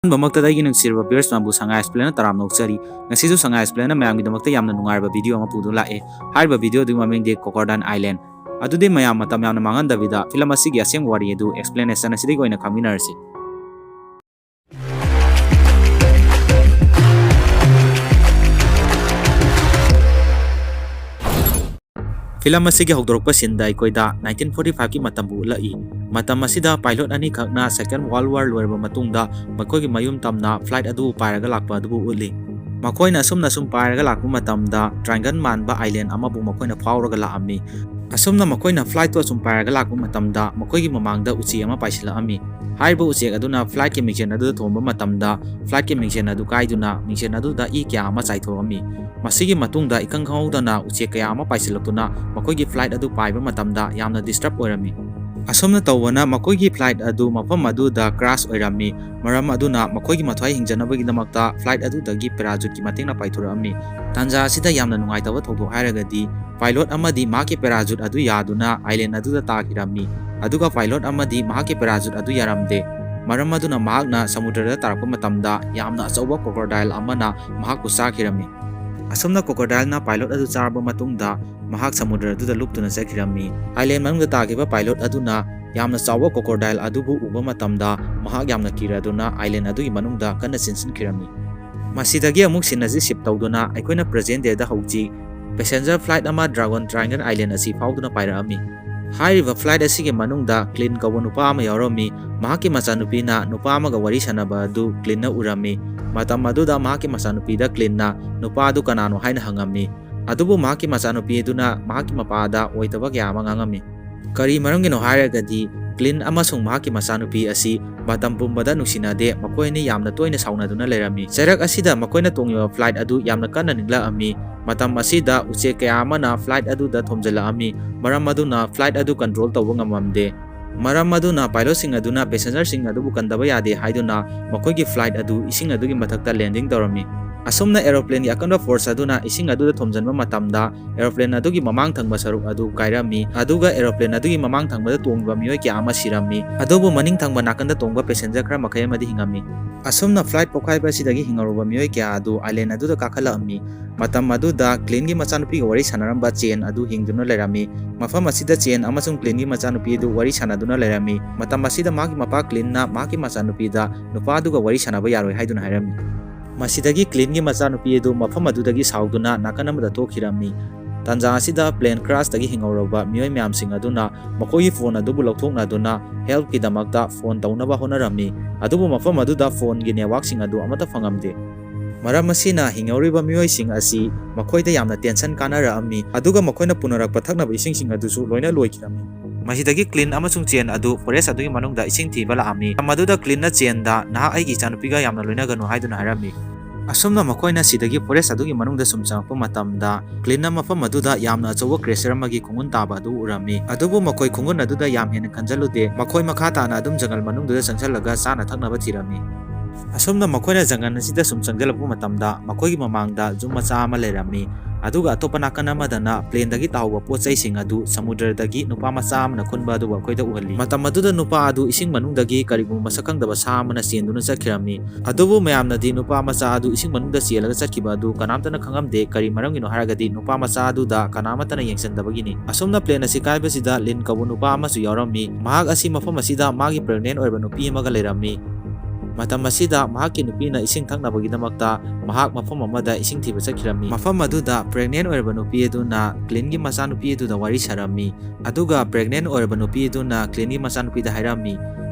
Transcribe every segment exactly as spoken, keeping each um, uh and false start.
ꯑꯍꯥꯟꯕꯃꯛꯇꯗ ꯑꯩꯒꯤ ꯅꯨꯡꯁꯤꯔꯕ viewers ꯃꯌꯥꯝꯕꯨ ꯁꯉꯥꯏ Explainꯅ ꯇꯔꯥꯝꯅ ꯑꯣꯛꯆꯔꯤ꯫ ꯉꯁꯤꯁꯨ ꯁꯉꯥꯏ Explainꯅ ꯃꯌꯥꯝꯒꯤꯗꯃꯛꯇ ꯌꯥꯝꯅ ꯅꯨꯡꯉꯥꯏꯔꯕ video ꯑꯃ ꯄꯨꯗꯨꯅ ꯂꯥꯛꯑꯦ꯫ ꯍꯥꯏꯔꯤꯕ video ꯑꯗꯨꯒꯤ ꯃꯃꯤꯡꯗꯤ Crocodile Island꯫ ꯑꯗꯨꯗꯤ ꯃꯌꯥꯝ ꯃꯇꯝ ꯌꯥꯝꯅ ꯃꯥꯡꯍꯟꯗꯕꯤꯗ film ꯑꯁꯤꯒꯤ ꯑꯁꯦꯡꯕ ꯋꯥꯔꯤ ꯑꯗꯨ explanation ꯑꯁꯤꯗꯒꯤ ꯑꯣꯏꯅ ꯈꯪꯃꯤꯟꯅꯔꯁꯤ꯫ Film ꯑꯁꯤꯒꯤ ꯍꯧꯗꯣꯔꯛꯄ sceneꯗ ꯑꯩꯈꯣꯏꯗ nineteen forty fiveꯀꯤ ꯃꯇꯝꯕꯨ ꯎꯠꯂꯛꯏ꯫ ꯃꯇꯝ ꯑꯁꯤꯗ pilot ꯑꯅꯤꯈꯛꯅ Second World War ꯂꯣꯏꯔꯕ ꯃꯇꯨꯡꯗ ꯃꯈꯣꯏꯒꯤ ꯃꯌꯨꯝ ꯇꯝꯅ flight ꯑꯗꯨ ꯄꯥꯏꯔꯒ ꯂꯥꯛꯄ ꯑꯗꯨꯕꯨ ꯎꯠꯂꯤ꯫ ꯃꯈꯣꯏꯅ ꯑꯁꯨꯝꯅ ꯁꯨꯝ ꯄꯥꯏꯔꯒ ꯂꯥꯛꯄ ꯃꯇꯝꯗ triangle ꯃꯥꯟꯕ island ꯑꯃꯕꯨ ꯃꯈꯣꯏꯅ ꯐꯥꯎꯔꯒ ꯂꯥꯛꯑꯝꯃꯤ꯫ ꯑꯁꯨꯝꯅ ꯃꯈꯣꯏꯅ flightꯇꯨ ꯑꯁꯨꯝ ꯄꯥꯏꯔꯒ ꯂꯥꯛꯄ ꯃꯇꯝꯗ ꯃꯈꯣꯏꯒꯤ ꯃꯃꯥꯡꯗ ꯎꯆꯦꯛ ꯑꯃ ꯄꯥꯏꯁꯤꯜꯂꯛꯑꯝꯃꯤ꯫ ꯍꯥꯏꯔꯤꯕ ꯎꯆꯦꯛ ꯑꯗꯨꯅ flightꯀꯤ ꯃꯤꯡꯁꯦꯟ ꯑꯗꯨꯗ ꯊꯣꯝꯕ ꯃꯇꯝꯗ flightꯀꯤ ꯃꯤꯡꯁꯦꯟ ꯑꯗꯨ ꯀꯥꯏꯗꯨꯅ ꯃꯤꯡꯁꯦꯟ ꯑꯗꯨꯗ ꯏ ꯀꯌꯥ ꯑꯃ ꯆꯥꯏꯊꯣꯛꯑꯝꯃꯤ꯫ ꯃꯁꯤꯒꯤ ꯃꯇꯨꯡꯗ ꯏꯈꯪ ꯈꯪꯍꯧꯗꯅ ꯎꯆꯦꯛ ꯀꯌꯥ ꯑꯃ ꯄꯥꯏꯁꯤꯜꯂꯛꯇꯨꯅ ꯃꯈꯣꯏꯒꯤ flight ꯑꯗꯨ ꯄꯥꯏꯕ ꯃꯇꯝꯗ ꯌꯥꯝꯅ disturb ꯑꯣꯏꯔꯝꯃꯤ꯫ ꯑꯁꯨꯝꯅ ꯇꯧꯕꯅ ꯃꯈꯣꯏꯒꯤ flight ꯑꯗꯨ ꯃꯐꯝ ꯑꯗꯨꯗ crash ꯑꯣꯏꯔꯝꯃꯤ꯫ ꯃꯔꯝ ꯑꯗꯨꯅ ꯃꯈꯣꯏꯒꯤ ꯃꯊ꯭ꯋꯥꯏ ꯍꯤꯡꯖꯅꯕꯒꯤꯗꯃꯛꯇ flight ꯑꯗꯨꯗꯒꯤ parachute ꯃꯇꯦꯡꯅ ꯄꯥꯏꯊꯣꯔꯛꯑꯝꯃꯤ꯫ ꯇꯥꯟꯖꯥ ꯑꯁꯤꯗ ꯌꯥꯝꯅ ꯅꯨꯡꯉꯥꯏꯇꯕ ꯊꯧꯗꯣꯛ ꯍꯥꯏꯔꯒꯗꯤ pilot ꯑꯃꯗꯤ ꯃꯍꯥꯛꯀꯤ parachute ꯑꯗꯨ ꯌꯥꯗꯨꯅ island ꯑꯗꯨꯗ ꯇꯥꯈꯤꯔꯝꯃꯤ꯫ ꯑꯗꯨꯒ pilot ꯑꯃꯗꯤ ꯃꯍꯥꯛꯀꯤ parachute ꯑꯗꯨ ꯌꯥꯔꯝꯗꯦ꯫ ꯃꯔꯝ ꯑꯗꯨꯅ ꯃꯍꯥꯛꯅ ꯁꯃꯨꯗ꯭ꯔꯗ ꯇꯥꯔꯛꯄ ꯃꯇꯝꯗ ꯌꯥꯝꯅ ꯑꯆꯧꯕ crocodile ꯑꯃꯅ ꯃꯍꯥꯛꯄꯨ ꯆꯥꯈꯤꯔꯝꯃꯤ꯫ ꯑꯁꯨꯝꯅ crocodileꯅ pilot ꯑꯗꯨ ꯆꯥꯔꯕ ꯃꯇꯨꯡꯗ ꯃꯍꯥꯛ ꯁꯃꯨꯗ꯭ꯔ ꯑꯗꯨꯗ ꯂꯨꯞꯇꯨꯅ ꯆꯠꯈꯤꯔꯝꯃꯤ꯫ Island ꯃꯅꯨꯡꯗ ꯇꯥꯈꯤꯕ pilot ꯑꯗꯨꯅ ꯌꯥꯝꯅ ꯆꯥꯎꯕ crocodile ꯑꯗꯨꯕꯨ ꯎꯕ ꯃꯇꯝꯗ ꯃꯍꯥꯛ ꯌꯥꯝꯅ ꯀꯤꯔꯗꯨꯅ island ꯑꯗꯨꯒꯤ ꯃꯅꯨꯡꯗ ꯀꯟꯅ ꯆꯦꯟꯁꯤꯟꯈꯤꯔꯝꯃꯤ꯫ ꯃꯁꯤꯗꯒꯤ ꯑꯃꯨꯛ scene ꯑꯁꯤ shift ꯇꯧꯗꯨꯅ ꯑꯩꯈꯣꯏꯅ present dayꯗ ꯍꯧꯖꯤꯛ passenger flight ꯑꯃ Dragon Triangle Island ꯑꯁꯤ ꯐꯥꯎꯗꯨꯅ ꯄꯥꯏꯔꯛꯑꯝꯃꯤ꯫ ꯍꯥꯏꯔꯤꯕ flight ꯑꯁꯤꯒꯤ ꯃꯅꯨꯡꯗ Clint ꯀꯧꯕ ꯅꯨꯄꯥ ꯑꯃ ꯌꯥꯎꯔꯝꯃꯤ꯫ ꯃꯍꯥꯛꯀꯤ ꯃꯆꯥꯅꯨꯄꯤꯅ ꯅꯨꯄꯥ ꯑꯃꯒ ꯋꯥꯔꯤ ꯁꯥꯟꯅꯕ ꯑꯗꯨ Clintꯅ ꯎꯔꯝꯃꯤ꯫ ꯃꯇꯝ ꯑꯗꯨꯗ ꯃꯍꯥꯛꯀꯤ ꯃꯆꯥꯅꯨꯄꯤꯗ Clintꯅ ꯅꯨꯄꯥ ꯑꯗꯨ ꯀꯅꯥꯅꯣ ꯍꯥꯏꯅ ꯍꯪꯉꯝꯃꯤ꯫ ꯑꯗꯨꯕꯨ ꯃꯍꯥꯛꯀꯤ ꯃꯆꯥꯅꯨꯄꯤ ꯑꯗꯨꯅ ꯃꯍꯥꯛꯀꯤ ꯃꯄꯥꯗ ꯑꯣꯏꯗꯕ ꯀꯌꯥ ꯑꯃ ꯉꯥꯡꯉꯝꯃꯤ꯫ ꯀꯔꯤ ꯃꯔꯝꯒꯤꯅꯣ ꯍꯥꯏꯔꯒꯗꯤ Clint ꯑꯃꯁꯨꯡ ꯃꯍꯥꯛꯀꯤ ꯃꯆꯥꯅꯨꯄꯤ ꯑꯁꯤ ꯃꯇꯝ ꯄꯨꯝꯕꯗ ꯅꯨꯡꯁꯤꯅꯗꯦ, ꯃꯈꯣꯏ ꯑꯅꯤ ꯌꯥꯝꯅ ꯇꯣꯏꯅ ꯁꯥꯎꯅꯗꯨꯅ ꯂꯩꯔꯝꯃꯤ꯫ ꯆꯩꯔꯛ ꯑꯁꯤꯗ ꯃꯈꯣꯏꯅ ꯇꯣꯡꯂꯤꯕ flight ꯑꯗꯨ ꯌꯥꯝꯅ ꯀꯟꯅ ꯅꯤꯛꯂꯛꯑꯝꯃꯤ꯫ ꯃꯇꯝ ꯑꯁꯤꯗ ꯎꯆꯦꯛ ꯀꯌꯥ ꯑꯃꯅ flight ꯑꯗꯨꯗ ꯊꯣꯝꯖꯤꯜꯂꯛꯑꯝꯃꯤ, ꯃꯔꯝ ꯑꯗꯨꯅ flight ꯑꯗꯨ control ꯇꯧꯕ ꯉꯝꯃꯝꯗꯦ꯫ ꯃꯔꯝ ꯑꯗꯨꯅ pilotꯁꯤꯡ ꯑꯗꯨꯅ passengerꯁꯤꯡ ꯑꯗꯨꯕꯨ ꯀꯟꯗꯕ ꯌꯥꯗꯦ ꯍꯥꯏꯗꯨꯅ ꯃꯈꯣꯏꯒꯤ flight ꯑꯗꯨ ꯏꯁꯤꯡ ꯑꯗꯨꯒꯤ ꯃꯊꯛꯇ landing ꯇꯧꯔꯝꯃꯤ꯫ ꯑꯁꯨꯝꯅ aeroplane ꯒꯤ ꯑꯀꯟꯕ force ꯑꯗꯨꯅ ꯏꯁꯤꯡ ꯑꯗꯨꯗ ꯊꯣꯝꯖꯤꯟꯕ ꯃꯇꯝꯗ aeroplane ꯑꯗꯨꯒꯤ ꯃꯃꯥꯡ ꯊꯪꯕ ꯁꯔꯨꯛ ꯑꯗꯨ ꯀꯥꯏꯔꯝꯃꯤ, ꯑꯗꯨꯒ aeroplane ꯑꯗꯨꯒꯤ ꯃꯃꯥꯡ ꯊꯪꯕꯗ ꯇꯣꯡꯂꯤꯕ ꯃꯤꯑꯣꯏ ꯀꯌꯥ ꯑꯃ ꯁꯤꯔꯝꯃꯤ꯫ ꯑꯗꯨꯕꯨ ꯃꯅꯤꯡ ꯊꯪꯕ ꯅꯥꯀꯟꯗ ꯇꯣꯡꯕ passenger ꯈꯔ ꯃꯈꯩ ꯑꯃꯗꯤ ꯍꯤꯡꯉꯝꯃꯤ꯫ ꯑꯁꯨꯝꯅ flight ꯄꯣꯈꯥꯏꯕ ꯑꯁꯤꯗꯒꯤ ꯍꯤꯡꯍꯧꯔꯕ ꯃꯤꯑꯣꯏ ꯀꯌꯥ ꯑꯗꯨ island ꯑꯗꯨꯗ ꯀꯥꯈꯠꯂꯛꯑꯝꯃꯤ꯫ ꯃꯇꯝ ꯑꯗꯨꯗ Clint ꯒꯤ ꯃꯆꯥꯅꯨꯄꯤꯒ ꯋꯥꯔꯤ ꯁꯥꯟꯅꯔꯝꯕ Chen ꯑꯗꯨ ꯍꯤꯡꯗꯨꯅ ꯂꯩꯔꯝꯃꯤ꯫ ꯃꯐꯝ ꯑꯁꯤꯗ Chen ꯑꯃꯁꯨꯡ Clint ꯒꯤ ꯃꯆꯥꯅꯨꯄꯤ ꯑꯗꯨ ꯋꯥꯔꯤ ꯁꯥꯟꯅꯗꯨꯅ ꯂꯩꯔꯝꯃꯤ꯫ ꯃꯇꯝ ꯑꯁꯤꯗ ꯃꯍꯥꯛꯀꯤ ꯃꯄꯥ Clint ꯅ ꯃꯍꯥꯛꯀꯤ ꯃꯆꯥꯅꯨꯄꯤꯗ ꯅꯨꯄꯥ ꯑꯗꯨꯒ ꯋꯥꯔꯤ ꯁꯥꯟꯅꯕ ꯌꯥꯔꯣꯏ ꯍꯥꯏꯗꯨꯅ ꯍꯥꯏꯔꯝꯃꯤ꯫ ꯃꯁꯤꯗꯒꯤ Clint ꯒꯤ ꯃꯆꯥꯅꯨꯄꯤ ꯑꯗꯨ ꯃꯐꯝ ꯑꯗꯨꯗꯒꯤ ꯁꯥꯎꯗꯨꯅ ꯅꯥꯀꯟ ꯑꯃꯗ ꯊꯣꯛꯈꯤꯔꯝꯃꯤ꯫ ꯇꯥꯟꯖꯥ ꯑꯁꯤꯗ plane crash ꯇꯒꯤ ꯍꯤꯡꯍꯧꯔꯕ ꯃꯤꯑꯣꯏ ꯃꯌꯥꯝꯁꯤꯡ ꯑꯗꯨꯅ ꯃꯈꯣꯏꯒꯤ phone ꯑꯗꯨꯕꯨ ꯂꯧꯊꯣꯛꯅꯗꯨꯅ help ꯀꯤꯗꯃꯛꯇ phone ꯇꯧꯅꯕ ꯍꯣꯠꯅꯔꯝꯃꯤ꯫ ꯑꯗꯨꯕꯨ ꯃꯐꯝ ꯑꯗꯨꯗ phone ꯒꯤ network ꯁꯤꯡ ꯑꯗꯨ ꯑꯃꯠꯇ ꯐꯪꯉꯝꯗꯦ꯫ ꯃꯔꯝ ꯑꯁꯤꯅ ꯍꯤꯡꯍꯧꯔꯤꯕ ꯃꯤꯑꯣꯏꯁꯤꯡ ꯑꯁꯤ ꯃꯈꯣꯏꯗ ꯌꯥꯝꯅ tension ꯀꯥꯟꯅꯔꯛꯑꯝꯃꯤ, ꯑꯗꯨꯒ ꯃꯈꯣꯏꯅ ꯄꯨꯅꯔꯛꯄ ꯊꯛꯅꯕ ꯏꯁꯤꯡꯁꯤꯡ ꯑꯗꯨꯁꯨ ꯂꯣꯏꯅ ꯂꯣꯏꯈꯤꯔꯝꯃꯤ꯫ ꯃꯁꯤꯗꯒꯤ Clint ꯑꯃꯁꯨꯡ Chen ꯑꯗꯨ forest ꯑꯗꯨꯒꯤ ꯃꯅꯨꯡꯗ ꯏꯁꯤꯡ ꯊꯤꯕ ꯂꯥꯛꯑꯝꯃꯤ꯫ ꯃꯇꯝ ꯑꯗꯨꯗ Clint ꯅ Chen ꯗ "ꯅꯍꯥꯛ ꯑꯩꯒꯤ ꯏꯆꯥꯅꯨꯄꯤꯒ ꯌꯥꯝꯅ ꯂꯣꯏꯅꯒꯅꯨ" ꯍꯥꯏꯗꯨꯅ ꯍꯥꯏꯔꯝꯃꯤ꯫ ꯑꯁꯨꯝꯅ ꯃꯈꯣꯏꯅ ꯁꯤꯗꯒꯤ forest ꯑꯗꯨꯒꯤ ꯃꯅꯨꯡꯗ ꯁꯨꯝ ꯆꯪꯂꯛꯄ ꯃꯇꯝꯗ, Clint ꯅ ꯃꯐꯝ ꯑꯗꯨꯗ ꯌꯥꯝꯅ ꯑꯆꯧꯕ creature ꯑꯃꯒꯤ ꯈꯣꯡꯒꯨꯟ ꯇꯥꯕ ꯑꯗꯨ ꯎꯔꯝꯃꯤ꯫ ꯑꯗꯨꯕꯨ ꯃꯈꯣꯏ ꯈꯣꯡꯒꯨꯟ ꯑꯗꯨꯗ ꯌꯥꯝ ꯍꯦꯟꯅ ꯈꯟꯖꯜꯂꯨꯗꯦ꯫ ꯃꯈꯣꯏ ꯃꯈꯥ ꯇꯥꯅ ꯑꯗꯨꯝ ꯖꯪꯒꯜ ꯃꯅꯨꯡꯗꯨꯗ ꯆꯪꯁꯤꯜꯂꯒ ꯆꯥꯅ ꯊꯛꯅꯕ ꯊꯤꯔꯝꯃꯤ꯫ ꯑꯁꯨꯝꯅ ꯃꯈꯣꯏꯅ ꯖꯪꯒꯜ ꯑꯁꯤꯗ ꯁꯨꯝ ꯆꯪꯁꯤꯜꯂꯛꯄ ꯃꯇꯝꯗ, ꯃꯈꯣꯏꯒꯤ ꯃꯃꯥꯡꯗ ꯌꯨꯝ ꯃꯆꯥ ꯑꯃ ꯂꯩꯔꯝꯃꯤ꯫ ꯑꯗꯨꯒ ꯑꯇꯣꯞꯄ ꯅꯥꯀꯟ ꯑꯃꯗꯅ plane ꯗꯒꯤ ꯇꯥꯍꯧꯕ ꯄꯣꯠ ꯆꯩꯁꯤꯡ ꯑꯗꯨ ꯁꯃꯨꯗ꯭ꯔꯗꯒꯤ ꯅꯨꯄꯥ ꯃꯆꯥ ꯑꯃꯅ ꯈꯨꯟꯕ ꯑꯗꯨꯕꯨ ꯑꯩꯈꯣꯏꯗ ꯎꯍꯜꯂꯤ꯫ ꯃꯇꯝ ꯑꯗꯨꯗ ꯅꯨꯄꯥ ꯑꯗꯨ ꯏꯁꯤꯡ ꯃꯅꯨꯡꯗꯒꯤ ꯀꯔꯤꯒꯨꯝꯕ ꯃꯁꯛ ꯈꯪꯗꯕ ꯁꯥ ꯑꯃꯅ ꯆꯦꯟꯗꯨꯅ ꯆꯠꯈꯤꯔꯝꯃꯤ꯫ ꯑꯗꯨꯕꯨ ꯃꯌꯥꯝꯅꯗꯤ ꯅꯨꯄꯥ ꯃꯆꯥ ꯑꯗꯨ ꯏꯁꯤꯡ ꯃꯅꯨꯡꯗ ꯆꯦꯜꯂꯒ ꯆꯠꯈꯤꯕ ꯑꯗꯨ ꯀꯅꯥꯝꯇꯅ ꯈꯪꯉꯝꯗꯦ꯫ ꯀꯔꯤ ꯃꯔꯝꯒꯤꯅꯣ ꯍꯥꯏꯔꯒꯗꯤ ꯅꯨꯄꯥ ꯃꯆꯥ ꯑꯗꯨꯗ ꯀꯅꯥꯃꯠꯇꯅ ꯌꯦꯡꯁꯤꯟꯗꯕꯒꯤꯅꯤ꯫ ꯑꯁꯨꯝꯅ plane ꯑꯁꯤ ꯀꯥꯏꯕꯁꯤꯗ Lin ꯀꯧꯕ ꯅꯨꯄꯥ ꯑꯃꯁꯨ ꯌꯥꯎꯔꯝꯃꯤ꯫ ꯃꯍꯥꯛ ꯑꯁꯤ ꯃꯐꯝ ꯑꯁꯤꯗ ꯃꯥꯒꯤ pregnant ꯑꯣꯏꯔꯕ ꯅꯨꯄꯤ ꯑꯃꯒ ꯂꯩꯔꯝꯃꯤ꯫ ꯃꯇꯝ ꯑꯁꯤꯗ ꯃꯍꯥꯛꯀꯤ ꯅꯨꯄꯤꯅ ꯏꯁꯤꯡ ꯊꯛꯅꯕꯒꯤꯗꯃꯛꯇ ꯃꯍꯥꯛ ꯃꯐꯝ ꯑꯃꯗ ꯏꯁꯤꯡ ꯊꯤꯕ ꯆꯠꯈꯤꯔꯝꯃꯤ꯫ ꯃꯐꯝ ꯑꯗꯨꯗ pregnant ꯑꯣꯏꯔꯕ ꯅꯨꯄꯤ ꯑꯗꯨꯅ Clint ꯒꯤ ꯃꯆꯥꯅꯨꯄꯤ ꯑꯗꯨꯗ ꯋꯥꯔꯤ ꯁꯥꯔꯝꯃꯤ꯫ ꯑꯗꯨꯒ pregnant ꯑꯣꯏꯔꯕ ꯅꯨꯄꯤ ꯑꯗꯨꯅ Clint ꯒꯤ ꯃꯆꯥꯅꯨꯄꯤꯗ ꯍꯥꯏꯔꯝꯃꯤ,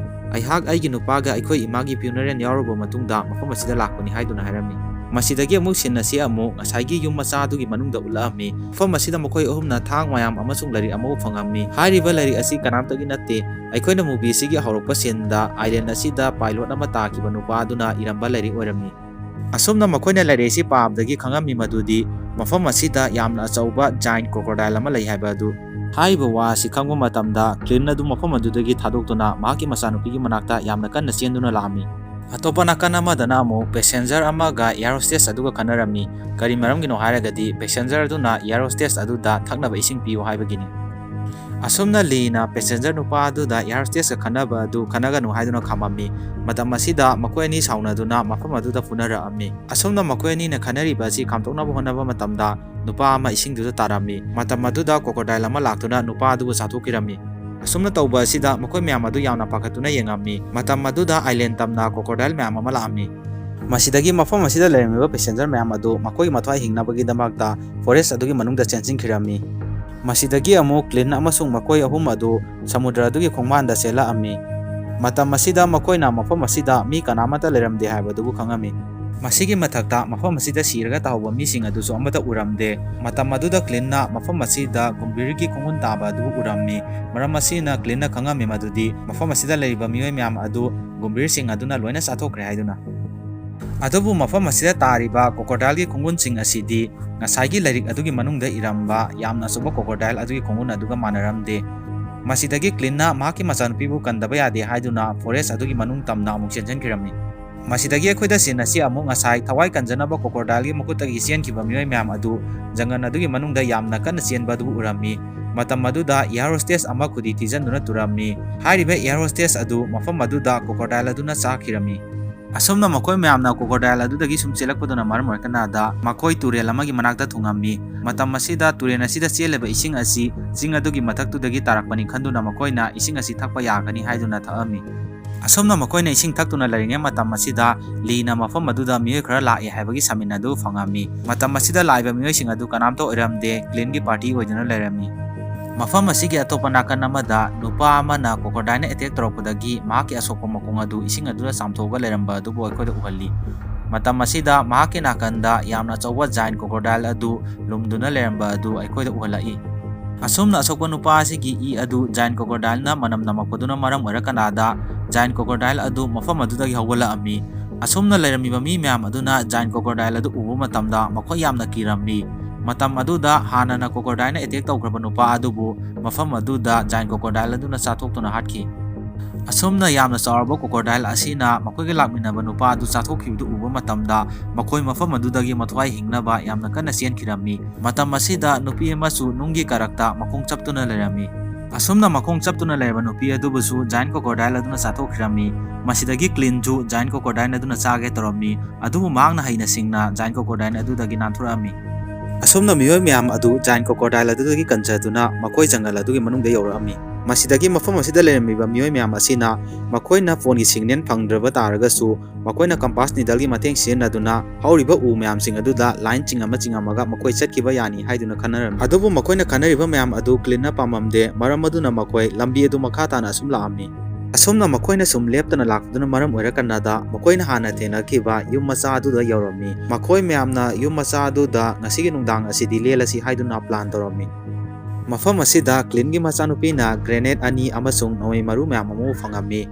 "ꯑꯩꯍꯥꯛ ꯑꯩꯒꯤ ꯅꯨꯄꯥꯒ ꯑꯩꯈꯣꯏ ꯏꯃꯥꯒꯤ funeral ꯌꯥꯎꯔꯨꯕ ꯃꯇꯨꯡꯗ ꯃꯐꯝ ꯑꯁꯤꯗ ꯂꯥꯛꯄꯅꯤ" ꯍꯥꯏꯗꯨꯅ ꯍꯥꯏꯔꯝꯃꯤ꯫ ꯃꯁꯤꯗꯒꯤ ꯑꯃꯨꯛ scene ꯑꯁꯤ ꯑꯃꯨꯛ ꯉꯁꯥꯏꯒꯤ ꯌꯨꯝ ꯃꯆꯥ ꯑꯗꯨꯒꯤ ꯃꯅꯨꯡꯗ ꯎꯠꯂꯛꯑꯝꯃꯤ꯫ ꯃꯐꯝ ꯑꯁꯤꯗ ꯃꯈꯣꯏ ꯑꯍꯨꯝꯅ ꯊꯥꯡ ꯃꯌꯥꯝ ꯑꯃꯁꯨꯡ ꯂꯥꯏꯔꯤꯛ ꯑꯃꯕꯨ ꯐꯪꯉꯝꯃꯤ꯫ ꯍꯥꯏꯔꯤꯕ ꯂꯥꯏꯔꯤꯛ ꯑꯁꯤ ꯀꯅꯥꯝꯇꯒꯤ ꯅꯠꯇꯦ꯫ ꯑꯩꯈꯣꯏꯅ movie ꯑꯁꯤꯒꯤ ꯍꯧꯔꯛꯄ scene ꯗ island ꯑꯁꯤꯗ pilot ꯑꯃ ꯇꯥꯈꯤꯕ ꯅꯨꯄꯥ ꯑꯗꯨꯅ ꯏꯔꯝꯕ ꯂꯥꯏꯔꯤꯛ ꯑꯣꯏꯔꯝꯃꯤ꯫ ꯑꯁꯨꯝꯅ ꯃꯈꯣꯏꯅ ꯂꯥꯏꯔꯤꯛ ꯑꯁꯤ ꯄꯥꯕꯗꯒꯤ ꯈꯪꯉꯝꯃꯤ ꯃꯗꯨꯗꯤ ꯃꯐꯝ ꯑꯁꯤꯗ ꯌꯥꯝꯅ ꯑꯆꯧꯕ giant crocodile ꯑꯃ ꯂꯩ ꯍꯥꯏꯕ ꯑꯗꯨ꯫ ꯍꯥꯏꯔꯤꯕ ꯋꯥ ꯑꯁꯤ ꯈꯪꯕ ꯃꯇꯝꯗ Clint ꯑꯗꯨ ꯃꯐꯝ ꯑꯗꯨꯗꯒꯤ ꯊꯥꯗꯣꯛꯇꯨꯅ ꯃꯍꯥꯛꯀꯤ ꯃꯆꯥꯅꯨꯄꯤꯒꯤ ꯃꯅꯥꯛꯇ ꯌꯥꯝꯅ ꯀꯟꯅ ꯆꯦꯟꯗꯨꯅ ꯂꯥꯛꯑꯝꯃꯤ꯫ ꯑꯇꯣꯞꯄ ꯅꯥꯀꯟ ꯑꯃꯗꯅ ꯑꯃꯨꯛ passenger ꯑꯃꯒ air hostess ꯑꯗꯨꯒ ꯈꯟꯅꯔꯝꯃꯤ꯫ ꯀꯔꯤ ꯃꯔꯝꯒꯤꯅꯣ ꯍꯥꯏꯔꯒꯗꯤ passenger ꯑꯗꯨꯅ air hostess ꯑꯗꯨꯗ ꯊꯛꯅꯕ ꯏꯁꯤꯡ ꯄꯤꯌꯨ ꯍꯥꯏꯕꯒꯤꯅꯤ꯫ ꯑꯁꯨꯝꯅ ꯂꯤꯅ passenger ꯅꯨꯄꯥ ꯑꯗꯨꯗ air hostessꯀ ꯈꯟꯅꯕ ꯑꯗꯨ ꯈꯟꯅꯒꯅꯨ ꯍꯥꯏꯗꯨꯅ ꯈꯥꯝꯃꯝꯃꯤ꯫ ꯃꯇꯝ ꯑꯁꯤꯗ ꯃꯈꯣꯏ ꯑꯅꯤ ꯁꯥꯎꯅꯗꯨꯅ ꯃꯐꯝ ꯑꯗꯨꯗ ꯐꯨꯅꯔꯛꯑꯝꯃꯤ꯫ ꯑꯁꯨꯝꯅ ꯃꯈꯣꯏ ꯑꯅꯤꯅ ꯈꯟꯅꯔꯤꯕ ꯑꯁꯤ ꯈꯥꯝꯗꯣꯛꯅꯕ ꯍꯣꯠꯅꯕ ꯃꯇꯝꯗ ꯅꯨꯄꯥ ꯑꯃ ꯏꯁꯤꯡꯗꯨꯗ ꯇꯥꯔꯝꯃꯤ꯫ ꯃꯇꯝ ꯑꯗꯨꯗ crocodile ꯑꯃ ꯂꯥꯛꯇꯨꯅ ꯅꯨꯄꯥ ꯑꯗꯨꯕꯨ ꯆꯥꯊꯣꯛꯈꯤꯔꯝꯃꯤ꯫ ꯑꯁꯨꯝꯅ ꯇꯧꯕ ꯑꯁꯤꯗ ꯃꯈꯣꯏ ꯃꯌꯥꯝ ꯑꯗꯨ ꯌꯥꯝꯅ ꯄꯥꯈꯠꯇꯨꯅ ꯌꯦꯡꯉꯝꯃꯤ꯫ ꯃꯇꯝ ꯑꯗꯨꯗ island ꯇꯝꯅ crocodile ꯃꯌꯥꯝ ꯑꯃ ꯂꯥꯛꯑꯝꯃꯤ꯫ ꯃꯁꯤꯗꯒꯤ ꯃꯐꯝ ꯑꯁꯤꯗ ꯂꯩꯔꯝꯃꯤꯕ passenger ꯃꯌꯥꯝ ꯑꯗꯨ ꯃꯈꯣꯏꯒꯤ ꯃꯊ꯭ꯋꯥꯏ ꯍꯤꯡꯅꯕꯒꯤꯗꯃꯛꯇ forest ꯑꯗꯨꯒꯤ ꯃꯅꯨꯡꯗ ꯆꯦꯟꯁꯤꯟꯈꯤꯔꯝꯃꯤ꯫ ꯃꯁꯤꯗꯒꯤ ꯑꯃꯨꯛ Clint ꯑꯃꯁꯨꯡ ꯃꯈꯣꯏ ꯑꯍꯨꯝ ꯑꯗꯨ ꯁꯃꯨꯗ꯭ꯔ ꯑꯗꯨꯒꯤ ꯈꯣꯡꯕꯥꯟꯗ ꯆꯦꯜꯂꯛꯑꯝꯃꯤ꯫ ꯃꯇꯝ ꯑꯁꯤꯗ ꯃꯈꯣꯏꯅ ꯃꯐꯝ ꯑꯁꯤꯗ ꯃꯤ ꯀꯅꯥꯃꯠꯇ ꯂꯩꯔꯝꯗꯦ ꯍꯥꯏꯕꯗꯨꯕꯨ ꯈꯪꯉꯝꯃꯤ꯫ ꯃꯁꯤꯒꯤ ꯃꯊꯛꯇ ꯃꯐꯝ ꯑꯁꯤꯗ ꯁꯤꯔꯒ ꯇꯥꯍꯧꯕ ꯃꯤꯁꯤꯡ ꯑꯗꯨꯁꯨ ꯑꯃꯠꯇ ꯎꯔꯝꯗꯦ꯫ ꯃꯇꯝ ꯑꯗꯨꯗ Clintꯅ ꯃꯐꯝ ꯑꯁꯤꯗ ꯒꯨꯝꯚꯤꯔꯒꯤ ꯈꯣꯡꯒꯨꯟ ꯇꯥꯕ ꯑꯗꯨꯕꯨ ꯎꯔꯝꯃꯤ꯫ ꯃꯔꯝ ꯑꯁꯤꯅ Clintꯅ ꯈꯪꯉꯝꯃꯤ ꯃꯗꯨꯗꯤ ꯃꯐꯝ ꯑꯁꯤꯗ ꯂꯩꯔꯤꯕ ꯃꯤꯑꯣꯏ ꯃꯌꯥꯝ ꯑꯗꯨ ꯒꯨꯝꯚꯤꯔꯁꯤꯡ ꯑꯗꯨꯅ ꯂꯣꯏꯅ ꯆꯥꯊꯣꯛꯈ꯭ꯔꯦ ꯍꯥꯏꯗꯨꯅ꯫ ꯑꯗꯨꯕꯨ ꯃꯐꯝ ꯑꯁꯤꯗ ꯇꯥꯔꯤꯕ crocodileꯒꯤ ꯈꯣꯡꯒꯨꯟꯁꯤꯡ ꯑꯁꯤꯗꯤ ꯉꯁꯥꯏꯒꯤ ꯂꯥꯏꯔꯤꯛ ꯑꯗꯨꯒꯤ ꯃꯅꯨꯡꯗ ꯏꯔꯝꯕ ꯌꯥꯝꯅ ꯑꯆꯧꯕ crocodile ꯑꯗꯨꯒꯤ ꯈꯣꯡꯒꯨꯟ ꯑꯗꯨꯒ ꯃꯥꯟꯅꯔꯝꯗꯦ꯫ ꯃꯁꯤꯗꯒꯤ Clintꯅ ꯃꯍꯥꯛꯀꯤ ꯃꯆꯥꯅꯨꯄꯤꯕꯨ ꯀꯟꯗꯕ ꯌꯥꯗꯦ ꯍꯥꯏꯗꯨꯅ forest ꯑꯗꯨꯒꯤ ꯃꯅꯨꯡ ꯇꯝꯅ ꯑꯃꯨꯛ ꯆꯦꯟꯁꯤꯟꯈꯤꯔꯝꯃꯤ꯫ ꯃꯁꯤꯗꯒꯤ ꯑꯩꯈꯣꯏꯗ scene ꯑꯁꯤ ꯑꯃꯨꯛ ꯉꯁꯥꯏ ꯊꯋꯥꯏ ꯀꯟꯖꯅꯕ crocodileꯒꯤ ꯃꯈꯨꯠꯇꯒꯤ ꯆꯦꯟꯈꯤꯕ ꯃꯤꯑꯣꯏ ꯃꯌꯥꯝ ꯑꯗꯨ ꯖꯪꯒꯜ ꯑꯗꯨꯒꯤ ꯃꯅꯨꯡꯗ ꯌꯥꯝꯅ ꯀꯟꯅ ꯆꯦꯟꯕ ꯑꯗꯨꯕꯨ ꯎꯔꯝꯃꯤ꯫ ꯃꯇꯝ ꯑꯗꯨꯗ air hostess ꯑꯃ ꯈꯨꯗꯤ ꯊꯤꯖꯤꯟꯗꯨꯅ ꯇꯨꯔꯝꯃꯤ꯫ ꯍꯥꯏꯔꯤꯕ air hostess ꯑꯗꯨ ꯃꯐꯝ ꯑꯗꯨꯗ crocodile ꯑꯗꯨꯅ ꯆꯥꯈꯤꯔꯝꯃꯤ꯫ ꯑꯁꯨꯝꯅ ꯃꯈꯣꯏ ꯃꯌꯥꯝꯅ crocodile ꯑꯗꯨꯗꯒꯤ ꯁꯨꯝ ꯆꯦꯜꯂꯛꯄꯗꯨꯅ ꯃꯔꯝ ꯑꯣꯏꯔꯀꯅꯥꯗ ꯃꯈꯣꯏ ꯇꯨꯔꯦꯜ ꯑꯃꯒꯤ ꯃꯅꯥꯛꯇ ꯊꯨꯡꯉꯝꯃꯤ꯫ ꯃꯇꯝ ꯑꯁꯤꯗ ꯇꯨꯔꯦꯜ ꯑꯁꯤꯗ ꯆꯦꯜꯂꯤꯕ ꯏꯁꯤꯡ ꯑꯁꯤ ꯆꯤꯡ ꯑꯗꯨꯒꯤ ꯃꯊꯛꯇꯨꯗꯒꯤ ꯇꯥꯔꯛꯄꯅꯤ ꯈꯟꯗꯨꯅ ꯃꯈꯣꯏꯅ ꯏꯁꯤꯡ ꯑꯁꯤ ꯊꯛꯄ ꯌꯥꯒꯅꯤ ꯍꯥꯏꯗꯨꯅ ꯊꯛꯑꯝꯃꯤ꯫ ꯑꯁꯨꯝꯅ ꯃꯈꯣꯏꯅ ꯏꯁꯤꯡ ꯊꯛꯇꯨꯅ ꯂꯩꯔꯤꯉꯩ ꯃꯇꯝ ꯑꯁꯤꯗ ꯂꯤꯅ ꯃꯐꯝ ꯑꯗꯨꯗ ꯃꯤꯑꯣꯏ ꯈꯔ ꯂꯥꯛꯑꯦ ꯍꯥꯏꯕꯒꯤ ꯁꯃꯤꯟ ꯑꯗꯨ ꯐꯪꯉꯝꯃꯤ꯫ ꯃꯇꯝ ꯑꯁꯤꯗ ꯂꯥꯛꯏꯕ ꯃꯤꯑꯣꯏꯁꯤꯡ ꯑꯗꯨ ꯀꯅꯥꯝꯇ ꯑꯣꯏꯔꯝꯗꯦ, Clintꯒꯤ party ꯑꯣꯏꯗꯨꯅ ꯂꯩꯔꯝꯃꯤ꯫ ꯃꯐꯝ ꯑꯁꯤꯒꯤ ꯑꯇꯣꯞꯄ ꯅꯥꯀꯟ ꯑꯃꯗ ꯅꯨꯄꯥ ꯑꯃꯅ crocodileꯅ attack ꯇꯧꯔꯛꯄꯗꯒꯤ ꯃꯍꯥꯛꯀꯤ ꯑꯁꯣꯛꯄ ꯃꯈꯣꯡ ꯑꯗꯨ ꯏꯁꯤꯡ ꯑꯗꯨꯗ ꯆꯥꯝꯊꯣꯛꯑꯒ ꯂꯩꯔꯝꯕ ꯑꯗꯨꯕꯨ ꯑꯩꯈꯣꯏꯗ ꯎꯍꯜꯂꯤ꯫ ꯃꯇꯝ ꯑꯁꯤꯗ ꯃꯍꯥꯛꯀꯤ ꯅꯥꯀꯟꯗ ꯌꯥꯝꯅ ꯑꯆꯧꯕ giant crocodile ꯑꯗꯨ ꯂꯨꯝꯗꯨꯅ ꯂꯩꯔꯝꯕ ꯑꯗꯨ ꯑꯩꯈꯣꯏꯗ ꯎꯍꯜꯂꯛꯏ꯫ ꯑꯁꯨꯝꯅ ꯑꯁꯣꯛꯄ ꯅꯨꯄꯥ ꯑꯁꯤꯒꯤ ꯏ ꯑꯗꯨ giant crocodileꯅ ꯃꯅꯝ ꯅꯝꯃꯛꯄꯗꯨꯅ ꯃꯔꯝ ꯑꯣꯏꯔꯀꯅꯥꯗ giant crocodile ꯑꯗꯨ ꯃꯐꯝ ꯑꯗꯨꯗꯒꯤ ꯍꯧꯒꯠꯂꯛꯑꯝꯃꯤ꯫ ꯑꯁꯨꯝꯅ ꯂꯩꯔꯝꯃꯤꯕ ꯃꯤ ꯃꯌꯥꯝ ꯑꯗꯨꯅ giant crocodile ꯑꯗꯨ ꯎꯕ ꯃꯇꯝꯗ ꯃꯈꯣꯏ ꯌꯥꯝꯅ ꯀꯤꯔꯝꯃꯤ꯫ ꯃꯇꯝ ꯑꯗꯨꯗ ꯍꯥꯟꯅꯅ crocodileꯅ attack ꯇꯧꯈ꯭ꯔꯕ ꯅꯨꯄꯥ ꯑꯗꯨꯕꯨ ꯃꯐꯝ ꯑꯗꯨꯗ giant crocodile ꯑꯗꯨꯅ ꯆꯥꯊꯣꯛꯇꯨꯅ ꯍꯥꯠꯈꯤ꯫ ꯑꯁꯨꯝꯅ ꯌꯥꯝꯅ ꯆꯥꯎꯔꯕ crocodile ꯑꯁꯤꯅ ꯃꯈꯣꯏꯒ ꯂꯥꯛꯃꯤꯟꯅꯕ ꯅꯨꯄꯥ ꯑꯗꯨ ꯆꯥꯊꯣꯛꯈꯤꯕꯗꯨ ꯎꯕ ꯃꯇꯝꯗ, ꯃꯈꯣꯏ ꯃꯐꯝ ꯑꯗꯨꯗꯒꯤ ꯃꯊ꯭ꯋꯥꯏ ꯍꯤꯡꯅꯕ ꯌꯥꯝꯅ ꯀꯟꯅ ꯆꯦꯟꯈꯤꯔꯝꯃꯤ꯫ ꯃꯇꯝ ꯑꯁꯤꯗ ꯅꯨꯄꯤ ꯑꯃꯁꯨ ꯅꯨꯡꯒꯤ ꯀꯥꯔꯛꯇ ꯃꯈꯣꯡ ꯆꯞꯇꯨꯅ ꯂꯩꯔꯝꯃꯤ꯫ ꯑꯁꯨꯝꯅ ꯃꯈꯣꯡ ꯆꯞꯇꯨꯅ ꯂꯩꯔꯕ ꯅꯨꯄꯤ ꯑꯗꯨꯕꯨꯁꯨ giant crocodile ꯑꯗꯨꯅ ꯆꯥꯊꯣꯛꯈꯤꯔꯝꯃꯤ꯫ ꯃꯁꯤꯗꯒꯤ ꯀ꯭ꯂꯤꯟꯁꯨ giant crocodile ꯑꯗꯨꯅ ꯆꯥꯒꯦ ꯇꯧꯔꯝꯃꯤ꯫ ꯑꯗꯨꯕꯨ ꯃꯍꯥꯛꯅ ꯍꯩꯅ ꯁꯤꯡꯅ giant crocodile ꯑꯗꯨꯗꯒꯤ ꯅꯥꯟꯊꯣꯔꯛꯑꯝꯃꯤ꯫ ꯑꯁꯨꯝꯅ ꯃꯤꯑꯣꯏ ꯃꯌꯥꯝ ꯑꯗꯨ giant crocodile ꯑꯗꯨꯗꯒꯤ ꯀꯟꯖꯗꯨꯅ ꯃꯈꯣꯏ ꯖꯪꯒꯜ ꯑꯗꯨꯒꯤ ꯃꯅꯨꯡꯗ ꯌꯧꯔꯛꯑꯝꯃꯤ꯫ ꯃꯁꯤꯗꯒꯤ ꯃꯐꯝ ꯑꯁꯤꯗ ꯂꯩꯔꯝꯃꯤꯕ ꯃꯤꯑꯣꯏ ꯃꯌꯥꯝ ꯑꯁꯤꯅ ꯃꯈꯣꯏꯅ ꯐꯣꯟꯒꯤ signal ꯐꯪꯗ꯭ꯔꯕ ꯇꯥꯔꯒꯁꯨ, ꯃꯈꯣꯏꯅ compass needleꯒꯤ ꯃꯇꯦꯡ ꯁꯤꯖꯤꯟꯅꯗꯨꯅ ꯍꯧꯔꯤꯕ ꯎ ꯃꯌꯥꯝꯁꯤꯡ ꯑꯗꯨꯗ line ꯆꯤꯡꯉꯝꯃ ꯆꯤꯡꯉꯝꯃꯒ ꯃꯈꯣꯏ ꯆꯠꯈꯤꯕ ꯌꯥꯅꯤ ꯍꯥꯏꯗꯨꯅ ꯈꯟꯅꯔꯝꯃꯤ꯫ ꯑꯗꯨꯕꯨ ꯃꯈꯣꯏꯅ ꯈꯟꯅꯔꯤꯕ ꯃꯌꯥꯝ ꯑꯗꯨ ꯀ꯭ꯂꯤꯟꯅ ꯄꯥꯝꯃꯝꯗꯦ꯫ ꯃꯔꯝ ꯑꯗꯨꯅ ꯃꯈꯣꯏ ꯂꯝꯕꯤ ꯑꯗꯨ ꯃꯈꯥ ꯇꯥꯅ ꯑꯁꯨꯝ ꯂꯥꯛꯑꯝꯃꯤ꯫ ꯑꯁꯨꯝꯅ ꯃꯈꯣꯏꯅ ꯁꯨꯝ ꯂꯦꯞꯇꯅ ꯂꯥꯛꯄꯗꯨꯅ ꯃꯔꯝ ꯑꯣꯏꯔꯀꯥꯟꯗ ꯃꯈꯣꯏꯅ ꯍꯥꯟꯅ ꯊꯦꯡꯅꯈꯤꯕ ꯌꯨꯝ ꯃꯆꯥ ꯑꯗꯨꯗ ꯌꯧꯔꯝꯃꯤ꯫ ꯃꯈꯣꯏ ꯃꯌꯥꯝꯅ ꯌꯨꯝ ꯃꯆꯥ ꯑꯗꯨꯗ ꯉꯁꯤꯒꯤ ꯅꯨꯡꯗꯥꯡ ꯑꯁꯤꯗꯤ ꯂꯦꯜꯂꯁꯤ ꯍꯥꯏꯗꯨꯅ plan ꯇꯧꯔꯝꯃꯤ꯫ ꯃꯐꯝ ꯑꯁꯤꯗ ꯀ꯭ꯂꯤꯟꯒꯤ ꯃꯆꯥꯅꯨꯄꯤꯅ grenade ꯑꯅꯤ ꯑꯃꯁꯨꯡ ꯅꯣꯡꯃꯩ ꯃꯔꯨ ꯃꯌꯥꯝ ꯑꯃ ꯐꯪꯉꯝꯃꯤ꯫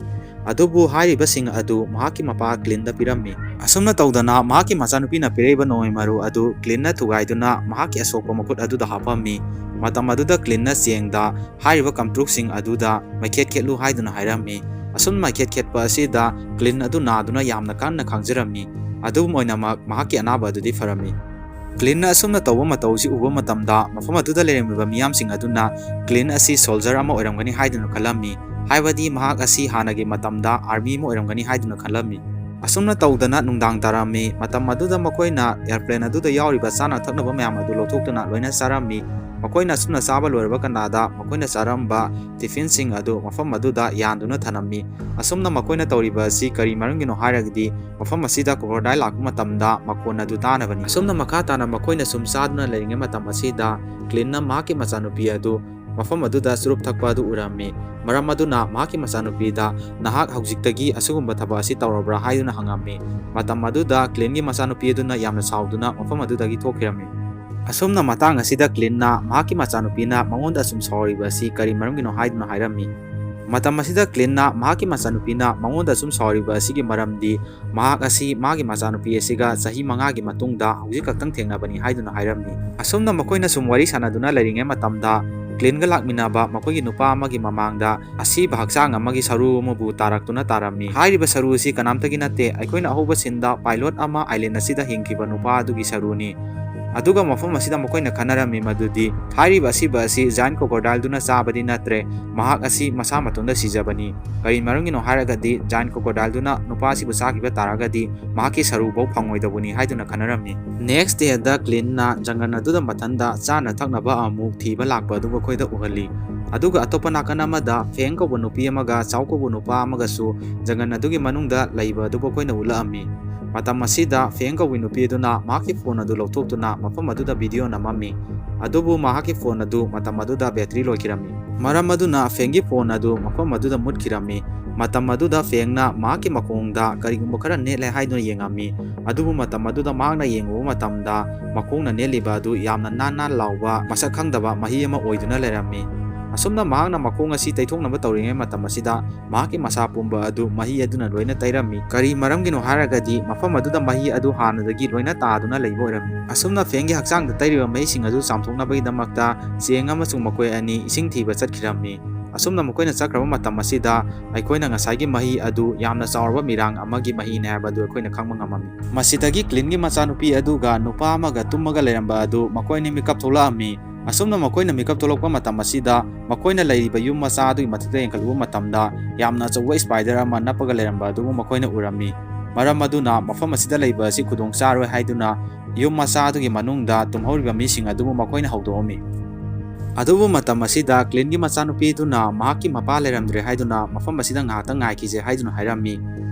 ꯑꯗꯨꯕꯨ ꯍꯥꯏꯔꯤꯕꯁꯤꯡ ꯑꯗꯨ ꯃꯍꯥꯛꯀꯤ ꯃꯄꯥ ꯀ꯭ꯂꯤꯟꯗ ꯄꯤꯔꯝꯃꯤ꯫ ꯑꯁꯨꯝꯅ ꯇꯧꯗꯅ ꯃꯍꯥꯛꯀꯤ ꯃꯆꯥꯅꯨꯄꯤꯅ ꯄꯤꯔꯛꯏꯕ ꯅꯣꯡꯃꯩ ꯃꯔꯨ ꯑꯗꯨ ꯀ꯭ꯂꯤꯟꯅ ꯊꯨꯒꯥꯏꯗꯨꯅ ꯃꯍꯥꯛꯀꯤ ꯑꯁꯣꯛꯄ ꯃꯈꯨꯠ ꯑꯗꯨꯗ ꯍꯥꯞꯄꯝꯃꯤ꯫ ꯃꯇꯝ ꯑꯗꯨꯗ ꯀ꯭ꯂꯤꯟꯅ ꯆꯦꯡꯗ ꯍꯥꯏꯔꯤꯕ ꯀꯝꯇ꯭ꯔꯨꯛꯁꯤꯡ ꯑꯗꯨꯗ ꯃꯩꯈꯦꯠ ꯈꯦꯠꯂꯨ ꯍꯥꯏꯗꯨꯅ ꯍꯥꯏꯔꯝꯃꯤ꯫ ꯑꯁꯨꯝ ꯃꯩꯈꯦꯠ ꯈꯦꯠꯄ ꯑꯁꯤꯗ ꯀ꯭ꯂꯤꯟ ꯑꯗꯨ ꯅꯥꯗꯨꯅ ꯌꯥꯝꯅ ꯀꯟꯅ ꯈꯥꯡꯖꯔꯝꯃꯤ꯫ ꯑꯗꯨꯝ ꯑꯣꯏꯅꯃꯛ ꯃꯍꯥꯛꯀꯤ ꯑꯅꯥꯕ ꯑꯗꯨꯗꯤ ꯐꯔꯝꯃꯤ꯫ ꯀ꯭ꯂꯤꯟꯅ ꯑꯁꯨꯝꯅ ꯇꯧꯕ ꯃꯇꯧꯁꯤ ꯎꯕ ꯃꯇꯝꯗ ꯃꯐꯝ ꯑꯗꯨꯗ ꯂꯩꯔꯝꯃꯤꯕ ꯃꯤꯌꯥꯝꯁꯤꯡ ꯑꯗꯨꯅ ꯀ꯭ꯂꯤꯟ ꯑꯁꯤ soldier ꯑꯃ ꯑꯣꯏꯔꯝꯒꯅꯤ ꯍꯥꯏꯗꯨꯅ ꯈꯜꯂꯝꯃꯤ꯫ ꯍꯥꯏꯕꯗꯤ ꯃꯍꯥꯛ ꯑꯁꯤ ꯍꯥꯟꯅꯒꯤ ꯃꯇꯝꯗ army ꯑꯃ ꯑꯣꯏꯔꯝꯒꯅꯤ ꯍꯥꯏꯗꯨꯅ ꯈꯜꯂꯝꯃꯤ꯫ ꯑꯁꯨꯝꯅ ꯇꯧꯗꯅ ꯅꯨꯡꯗꯥꯡ ꯇꯥꯔꯝꯃꯤ꯫ ꯃꯇꯝ ꯑꯗꯨꯗ ꯃꯈꯣꯏꯅ airplane ꯑꯗꯨꯗ ꯌꯥꯎꯔꯤꯕ ꯆꯥꯅ ꯊꯛꯅꯕ ꯃꯌꯥꯝ ꯑꯗꯨ ꯂꯧꯊꯣꯛꯇꯨꯅ ꯂꯣꯏꯅ ꯆꯥꯔꯝꯃꯤ꯫ ꯃꯈꯣꯏꯅ ꯑꯁꯨꯝꯅ ꯆꯥꯕ ꯂꯣꯏꯔꯕ ꯀꯅꯥꯗ ꯃꯈꯣꯏꯅ ꯆꯥꯔꯝꯕ tiffinꯁꯤꯡ ꯑꯗꯨ ꯃꯐꯝ ꯑꯗꯨꯗ ꯌꯥꯟꯗꯨꯅ ꯊꯅꯝꯃꯤ꯫ ꯑꯁꯨꯝꯅ ꯃꯈꯣꯏꯅ ꯇꯧꯔꯤꯕ ꯑꯁꯤ ꯀꯔꯤ ꯃꯔꯝꯒꯤꯅꯣ ꯍꯥꯏꯔꯒꯗꯤ, ꯃꯐꯝ ꯑꯁꯤꯗ crocodile ꯂꯥꯛꯄ ꯃꯇꯝꯗ ꯃꯈꯣꯟ ꯑꯗꯨ ꯇꯥꯅꯕꯅꯤ꯫ ꯑꯁꯨꯝꯅ ꯃꯈꯥ ꯇꯥꯅ ꯃꯈꯣꯏꯅ ꯁꯨꯝ ꯆꯥꯗꯨꯅ ꯂꯩꯔꯤꯉꯩ ꯃꯇꯝ ꯑꯁꯤꯗ ꯀ꯭ꯂꯤꯟꯅ ꯃꯍꯥꯛꯀꯤ ꯃꯆꯥꯅꯨꯄꯤ ꯑꯗꯨ ꯃꯐꯝ ꯑꯗꯨꯗ ꯆꯨꯔꯨꯞ ꯊꯛꯄ ꯑꯗꯨ ꯎꯔꯝꯃꯤ꯫ ꯃꯔꯝ ꯑꯗꯨꯅ ꯃꯍꯥꯛꯀꯤ ꯃꯆꯥꯅꯨꯄꯤꯗ, "ꯅꯍꯥꯛ ꯍꯧꯖꯤꯛꯇꯒꯤ ꯑꯁꯤꯒꯨꯝꯕ ꯊꯕꯛ ꯑꯁꯤ ꯇꯧꯔꯕ꯭ꯔꯥ?" ꯍꯥꯏꯗꯨꯅ ꯍꯪꯉꯝꯃꯤ꯫ ꯃꯇꯝ ꯑꯗꯨꯗ ꯀ꯭ꯂꯤꯟꯒꯤ ꯃꯆꯥꯅꯨꯄꯤ ꯑꯗꯨꯅ ꯌꯥꯝꯅ ꯁꯥꯎꯗꯨꯅ ꯃꯐꯝ ꯑꯗꯨꯗꯒꯤ ꯊꯣꯛꯈꯤꯔꯝꯃꯤ꯫ ꯑꯁꯨꯝꯅ ꯃꯇꯥꯡ ꯑꯁꯤꯗ ꯀ꯭ꯂꯤꯟꯅ ꯃꯍꯥꯛꯀꯤ ꯃꯆꯥꯅꯨꯄꯤꯅ ꯃꯉꯣꯟꯗ ꯑꯁꯨꯝ ꯁꯥꯎꯔꯤꯕ ꯑꯁꯤ ꯀꯔꯤ ꯃꯔꯝꯒꯤꯅꯣ ꯍꯥꯏꯗꯨꯅ ꯍꯥꯏꯔꯝꯃꯤ꯫ ꯃꯇꯝ ꯑꯁꯤꯗ ꯀ꯭ꯂꯤꯟꯅ ꯃꯍꯥꯛꯀꯤ ꯃꯆꯥꯅꯨꯄꯤꯅ ꯃꯉꯣꯟꯗ ꯑꯁꯨꯝ ꯁꯥꯎꯔꯤꯕ ꯑꯁꯤꯒꯤ ꯃꯔꯝꯗꯤ ꯃꯍꯥꯛ ꯑꯁꯤ ꯃꯥꯒꯤ ꯃꯆꯥꯅꯨꯄꯤ ꯑꯁꯤꯒ ꯆꯍꯤ ꯃꯉꯥꯒꯤ ꯃꯇꯨꯡꯗ ꯍꯧꯖꯤꯛ ꯈꯛꯇꯪ ꯊꯦꯡꯅꯕꯅꯤ ꯍꯥꯏꯗꯨꯅ ꯍꯥꯏꯔꯝꯃꯤ꯫ ꯑꯁꯨꯝꯅ ꯃꯈꯣꯏꯅ ꯁꯨꯝ ꯋꯥꯔꯤ ꯁꯥꯟꯅꯗꯨꯅ ꯂꯩꯔꯤꯉꯩ ꯃꯇꯝꯗ ꯀ꯭ꯂꯤꯟꯒ ꯂꯥꯛꯃꯤꯟꯅꯕ ꯃꯈꯣꯏꯒꯤ ꯅꯨꯄꯥ ꯑꯃꯒꯤ ꯃꯃꯥꯡꯗ ꯑꯁꯤꯕ ꯍꯛꯆꯥꯡ ꯑꯃꯒꯤ ꯁꯔꯨ ꯑꯃꯕꯨ ꯇꯥꯔꯛꯇꯨꯅ ꯇꯥꯔꯝꯃꯤ꯫ ꯍꯥꯏꯔꯤꯕ ꯁꯔꯨ ꯑꯁꯤ ꯀꯅꯥꯝꯇꯒꯤ ꯅꯠꯇꯦ, ꯑꯩꯈꯣꯏꯅ ꯑꯍꯧꯕ ꯁꯤꯟꯗ ꯄꯥꯏꯂꯣꯠ ꯑꯃ ꯑꯥꯏꯂꯦꯟ ꯑꯁꯤꯗ ꯍꯤꯡꯈꯤꯕ ꯅꯨꯄꯥ ꯑꯗꯨꯒꯤ ꯁꯔꯨꯅꯤ꯫ ꯑꯗꯨꯒ ꯃꯐꯝ ꯑꯁꯤꯗ ꯃꯈꯣꯏꯅ ꯈꯟꯅꯔꯝꯃꯤ ꯃꯗꯨꯗꯤ ꯍꯥꯏꯔꯤꯕ ꯑꯁꯤꯕ ꯑꯁꯤ ꯖꯥꯏꯟ ꯀ꯭ꯔꯣꯀꯣꯗꯥꯏꯜꯗꯨꯅ ꯆꯥꯕꯗꯤ ꯅꯠꯇ꯭ꯔꯦ, ꯃꯍꯥꯛ ꯑꯁꯤ ꯃꯁꯥ ꯃꯇꯣꯟꯗ ꯁꯤꯖꯕꯅꯤ꯫ ꯀꯔꯤ ꯃꯔꯝꯒꯤꯅꯣ ꯍꯥꯏꯔꯒꯗꯤ ꯖꯥꯏꯟ ꯀ꯭ꯔꯣꯀꯣꯗꯥꯏꯜꯗꯨꯅ ꯅꯨꯄꯥ ꯑꯁꯤꯕꯨ ꯆꯥꯈꯤꯕ ꯇꯥꯔꯒꯗꯤ ꯃꯍꯥꯛꯀꯤ ꯁꯔꯨꯐꯥꯎ ꯐꯪꯉꯣꯏꯗꯕꯅꯤ ꯍꯥꯏꯗꯨꯅ ꯈꯟꯅꯔꯝꯃꯤ꯫ Next dayꯗ ꯀ꯭ꯂꯤꯟꯅ ꯖꯪꯒꯜ ꯑꯗꯨꯗ ꯃꯊꯟꯗ ꯆꯥꯅ ꯊꯛꯅꯕ ꯑꯃꯨꯛ ꯊꯤꯕ ꯂꯥꯛꯄ ꯑꯗꯨꯕꯨ ꯑꯩꯈꯣꯏꯗ ꯎꯍꯜꯂꯤ꯫ ꯑꯗꯨꯒ ꯑꯇꯣꯞꯄ ꯅꯥꯀꯟ ꯑꯃꯗ ꯐꯦꯡ ꯀꯧꯕ ꯅꯨꯄꯤ ꯑꯃꯒ ꯆꯥꯎ ꯀꯧꯕ ꯅꯨꯄꯥ ꯑꯃꯒꯁꯨ ꯖꯪꯒꯜ ꯑꯗꯨꯒꯤ ꯃꯅꯨꯡꯗ ꯂꯩꯕ ꯑꯗꯨꯕꯨ ꯑꯩꯈꯣꯏꯅ ꯎꯠꯂꯛꯑꯝꯃꯤ꯫ ꯃꯇꯝ ꯑꯁꯤꯗ ꯐꯦꯡ ꯀꯧꯕꯤ ꯅꯨꯄꯤ ꯑꯗꯨꯅ ꯃꯍꯥꯛꯀꯤ ꯐꯣꯟ ꯑꯗꯨ ꯂꯧꯊꯣꯛꯇꯨꯅ ꯃꯐꯝ ꯑꯗꯨꯗ ꯚꯤꯗꯤꯑꯣ ꯅꯝꯃꯝꯃꯤ꯫ ꯑꯗꯨꯕꯨ ꯃꯍꯥꯛꯀꯤ ꯐꯣꯟ ꯑꯗꯨ ꯃꯇꯝ ꯑꯗꯨꯗ ꯕꯦꯇ꯭ꯔꯤ ꯂꯣꯏꯈꯤꯔꯝꯃꯤ꯫ ꯃꯔꯝ ꯑꯗꯨꯅ ꯐꯦꯡꯒꯤ ꯐꯣꯟ ꯑꯗꯨ ꯃꯐꯝ ꯑꯗꯨꯗ ꯃꯨꯠꯈꯤꯔꯝꯃꯤ꯫ ꯃꯇꯝ ꯑꯗꯨꯗ ꯐꯦꯡꯅ ꯃꯍꯥꯛꯀꯤ ꯃꯈꯣꯡꯗ ꯀꯔꯤꯒꯨꯝꯕ ꯈꯔ ꯅꯦꯠꯂꯦ ꯍꯥꯏꯗꯨꯅ ꯌꯦꯡꯉꯝꯃꯤ꯫ ꯑꯗꯨꯕꯨ ꯃꯇꯝ ꯑꯗꯨꯗ ꯃꯍꯥꯛꯅ ꯌꯦꯡꯉꯨꯕ ꯃꯇꯝꯗ ꯃꯈꯣꯡꯅ ꯅꯦꯠꯂꯤꯕ ꯑꯗꯨ ꯌꯥꯝꯅ ꯅꯥꯟ ꯅꯥꯟ ꯂꯥꯎꯕ ꯃꯁꯛ ꯈꯪꯗꯕ ꯃꯍꯤ ꯑꯃ ꯑꯣꯏꯗꯨꯅ ꯂꯩꯔꯝꯃꯤ꯫ ꯑꯁꯨꯝꯅ ꯃꯍꯥꯛꯅ ꯃꯈꯣꯡ ꯑꯁꯤ ꯇꯩꯊꯣꯛꯅꯕ ꯇꯧꯔꯤꯉꯩ ꯃꯇꯝ ꯑꯁꯤꯗ ꯃꯍꯥꯛꯀꯤ ꯃꯁꯥ ꯄꯨꯝꯕ ꯑꯗꯨ ꯃꯍꯤ ꯑꯗꯨꯅ ꯂꯣꯏꯅ ꯇꯩꯔꯝꯃꯤ꯫ ꯀꯔꯤ ꯃꯔꯝꯒꯤꯅꯣ ꯍꯥꯏꯔꯒꯗꯤ ꯃꯐꯝ ꯑꯗꯨꯗ ꯃꯍꯤ ꯑꯗꯨ ꯍꯥꯟꯅꯗꯒꯤ ꯂꯣꯏꯅ ꯇꯥꯗꯨꯅ ꯂꯩꯕ ꯑꯣꯏꯔꯝꯃꯤ꯫ ꯑꯁꯨꯝꯅ ꯐꯦꯡꯒꯤ ꯍꯛꯆꯥꯡꯗ ꯇꯩꯔꯤꯕ ꯃꯍꯤꯁꯤꯡ ꯑꯗꯨ ꯆꯥꯝꯊꯣꯛꯅꯕꯒꯤꯗꯃꯛꯇ ꯆꯦꯡ ꯑꯃꯁꯨꯡ ꯃꯈꯣꯏ ꯑꯅꯤ ꯏꯁꯤꯡ ꯊꯤꯕ ꯆꯠꯈꯤꯔꯝꯃꯤ꯫ ꯑꯁꯨꯝꯅ ꯃꯈꯣꯏꯅ ꯆꯠꯈ꯭ꯔꯕ ꯃꯇꯝ ꯑꯁꯤꯗ ꯑꯩꯈꯣꯏꯅ ꯉꯁꯥꯏꯒꯤ ꯃꯍꯤ ꯑꯗꯨ ꯌꯥꯝꯅ ꯆꯥꯎꯔꯕ ꯃꯤꯔꯥꯡ ꯑꯃꯒꯤ ꯃꯍꯤꯅꯤ ꯍꯥꯏꯕ ꯑꯗꯨ ꯑꯩꯈꯣꯏꯅ ꯈꯪꯕ ꯉꯝꯃꯝꯃꯤ꯫ ꯃꯁꯤꯗꯒꯤ ꯀ꯭ꯂꯤꯟꯒꯤ ꯃꯆꯥꯅꯨꯄꯤ ꯑꯗꯨꯒ ꯅꯨꯄꯥ ꯑꯃꯒ ꯇꯨꯝꯃꯒ ꯂꯩꯔꯝꯕ ꯑꯗꯨ ꯃꯈꯣꯏ ꯑꯅꯤ ꯃꯤꯀꯞ ꯊꯣꯛꯂꯛꯑꯝꯃꯤ꯫ ꯑꯁꯨꯝꯅ ꯃꯈꯣꯏꯅ ꯃꯤꯀꯞ ꯊꯣꯛꯂꯛꯄ ꯃꯇꯝ ꯑꯁꯤꯗ ꯃꯈꯣꯏꯅ ꯂꯩꯔꯤꯕ ꯌꯨꯝ ꯃꯆꯥ ꯑꯗꯨꯒꯤ ꯃꯊꯛꯇ ꯌꯦꯡꯈꯠꯂꯨꯕ ꯃꯇꯝꯗ ꯌꯥꯝꯅ ꯑꯆꯧꯕ ꯁ꯭ꯄꯥꯏꯗꯔ ꯑꯃ ꯅꯞꯄꯒ ꯂꯩꯔꯝꯕ ꯑꯗꯨꯕꯨ ꯃꯈꯣꯏꯅ ꯎꯔꯝꯃꯤ꯫ ꯃꯔꯝ ꯑꯗꯨꯅ ꯃꯐꯝ ꯑꯁꯤꯗ ꯂꯩꯕ ꯑꯁꯤ ꯈꯨꯗꯣꯡ ꯆꯥꯔꯣꯏ ꯍꯥꯏꯗꯨꯅ ꯌꯨꯝ ꯃꯆꯥ ꯑꯗꯨꯒꯤ ꯃꯅꯨꯡꯗ ꯇꯨꯝꯍꯧꯔꯤꯕ ꯃꯤꯁꯤꯡ ꯑꯗꯨꯕꯨ ꯃꯈꯣꯏꯅ ꯍꯧꯗꯣꯛꯑꯝꯃꯤ꯫ ꯑꯗꯨꯕꯨ ꯃꯇꯝ ꯑꯁꯤꯗ ꯀ꯭ꯂꯤꯟꯒꯤ ꯃꯆꯥꯅꯨꯄꯤꯗꯨꯅ ꯃꯍꯥꯛꯀꯤ ꯃꯄꯥ ꯂꯩꯔꯝꯗ꯭ꯔꯦ ꯍꯥꯏꯗꯨꯅ ꯃꯐꯝ ꯑꯁꯤꯗ ꯉꯥꯏꯍꯥꯛꯇꯪ ꯉꯥꯏꯈꯤꯁꯦ ꯍꯥꯏꯗꯨꯅ ꯍꯥꯏꯔꯝꯃꯤ꯫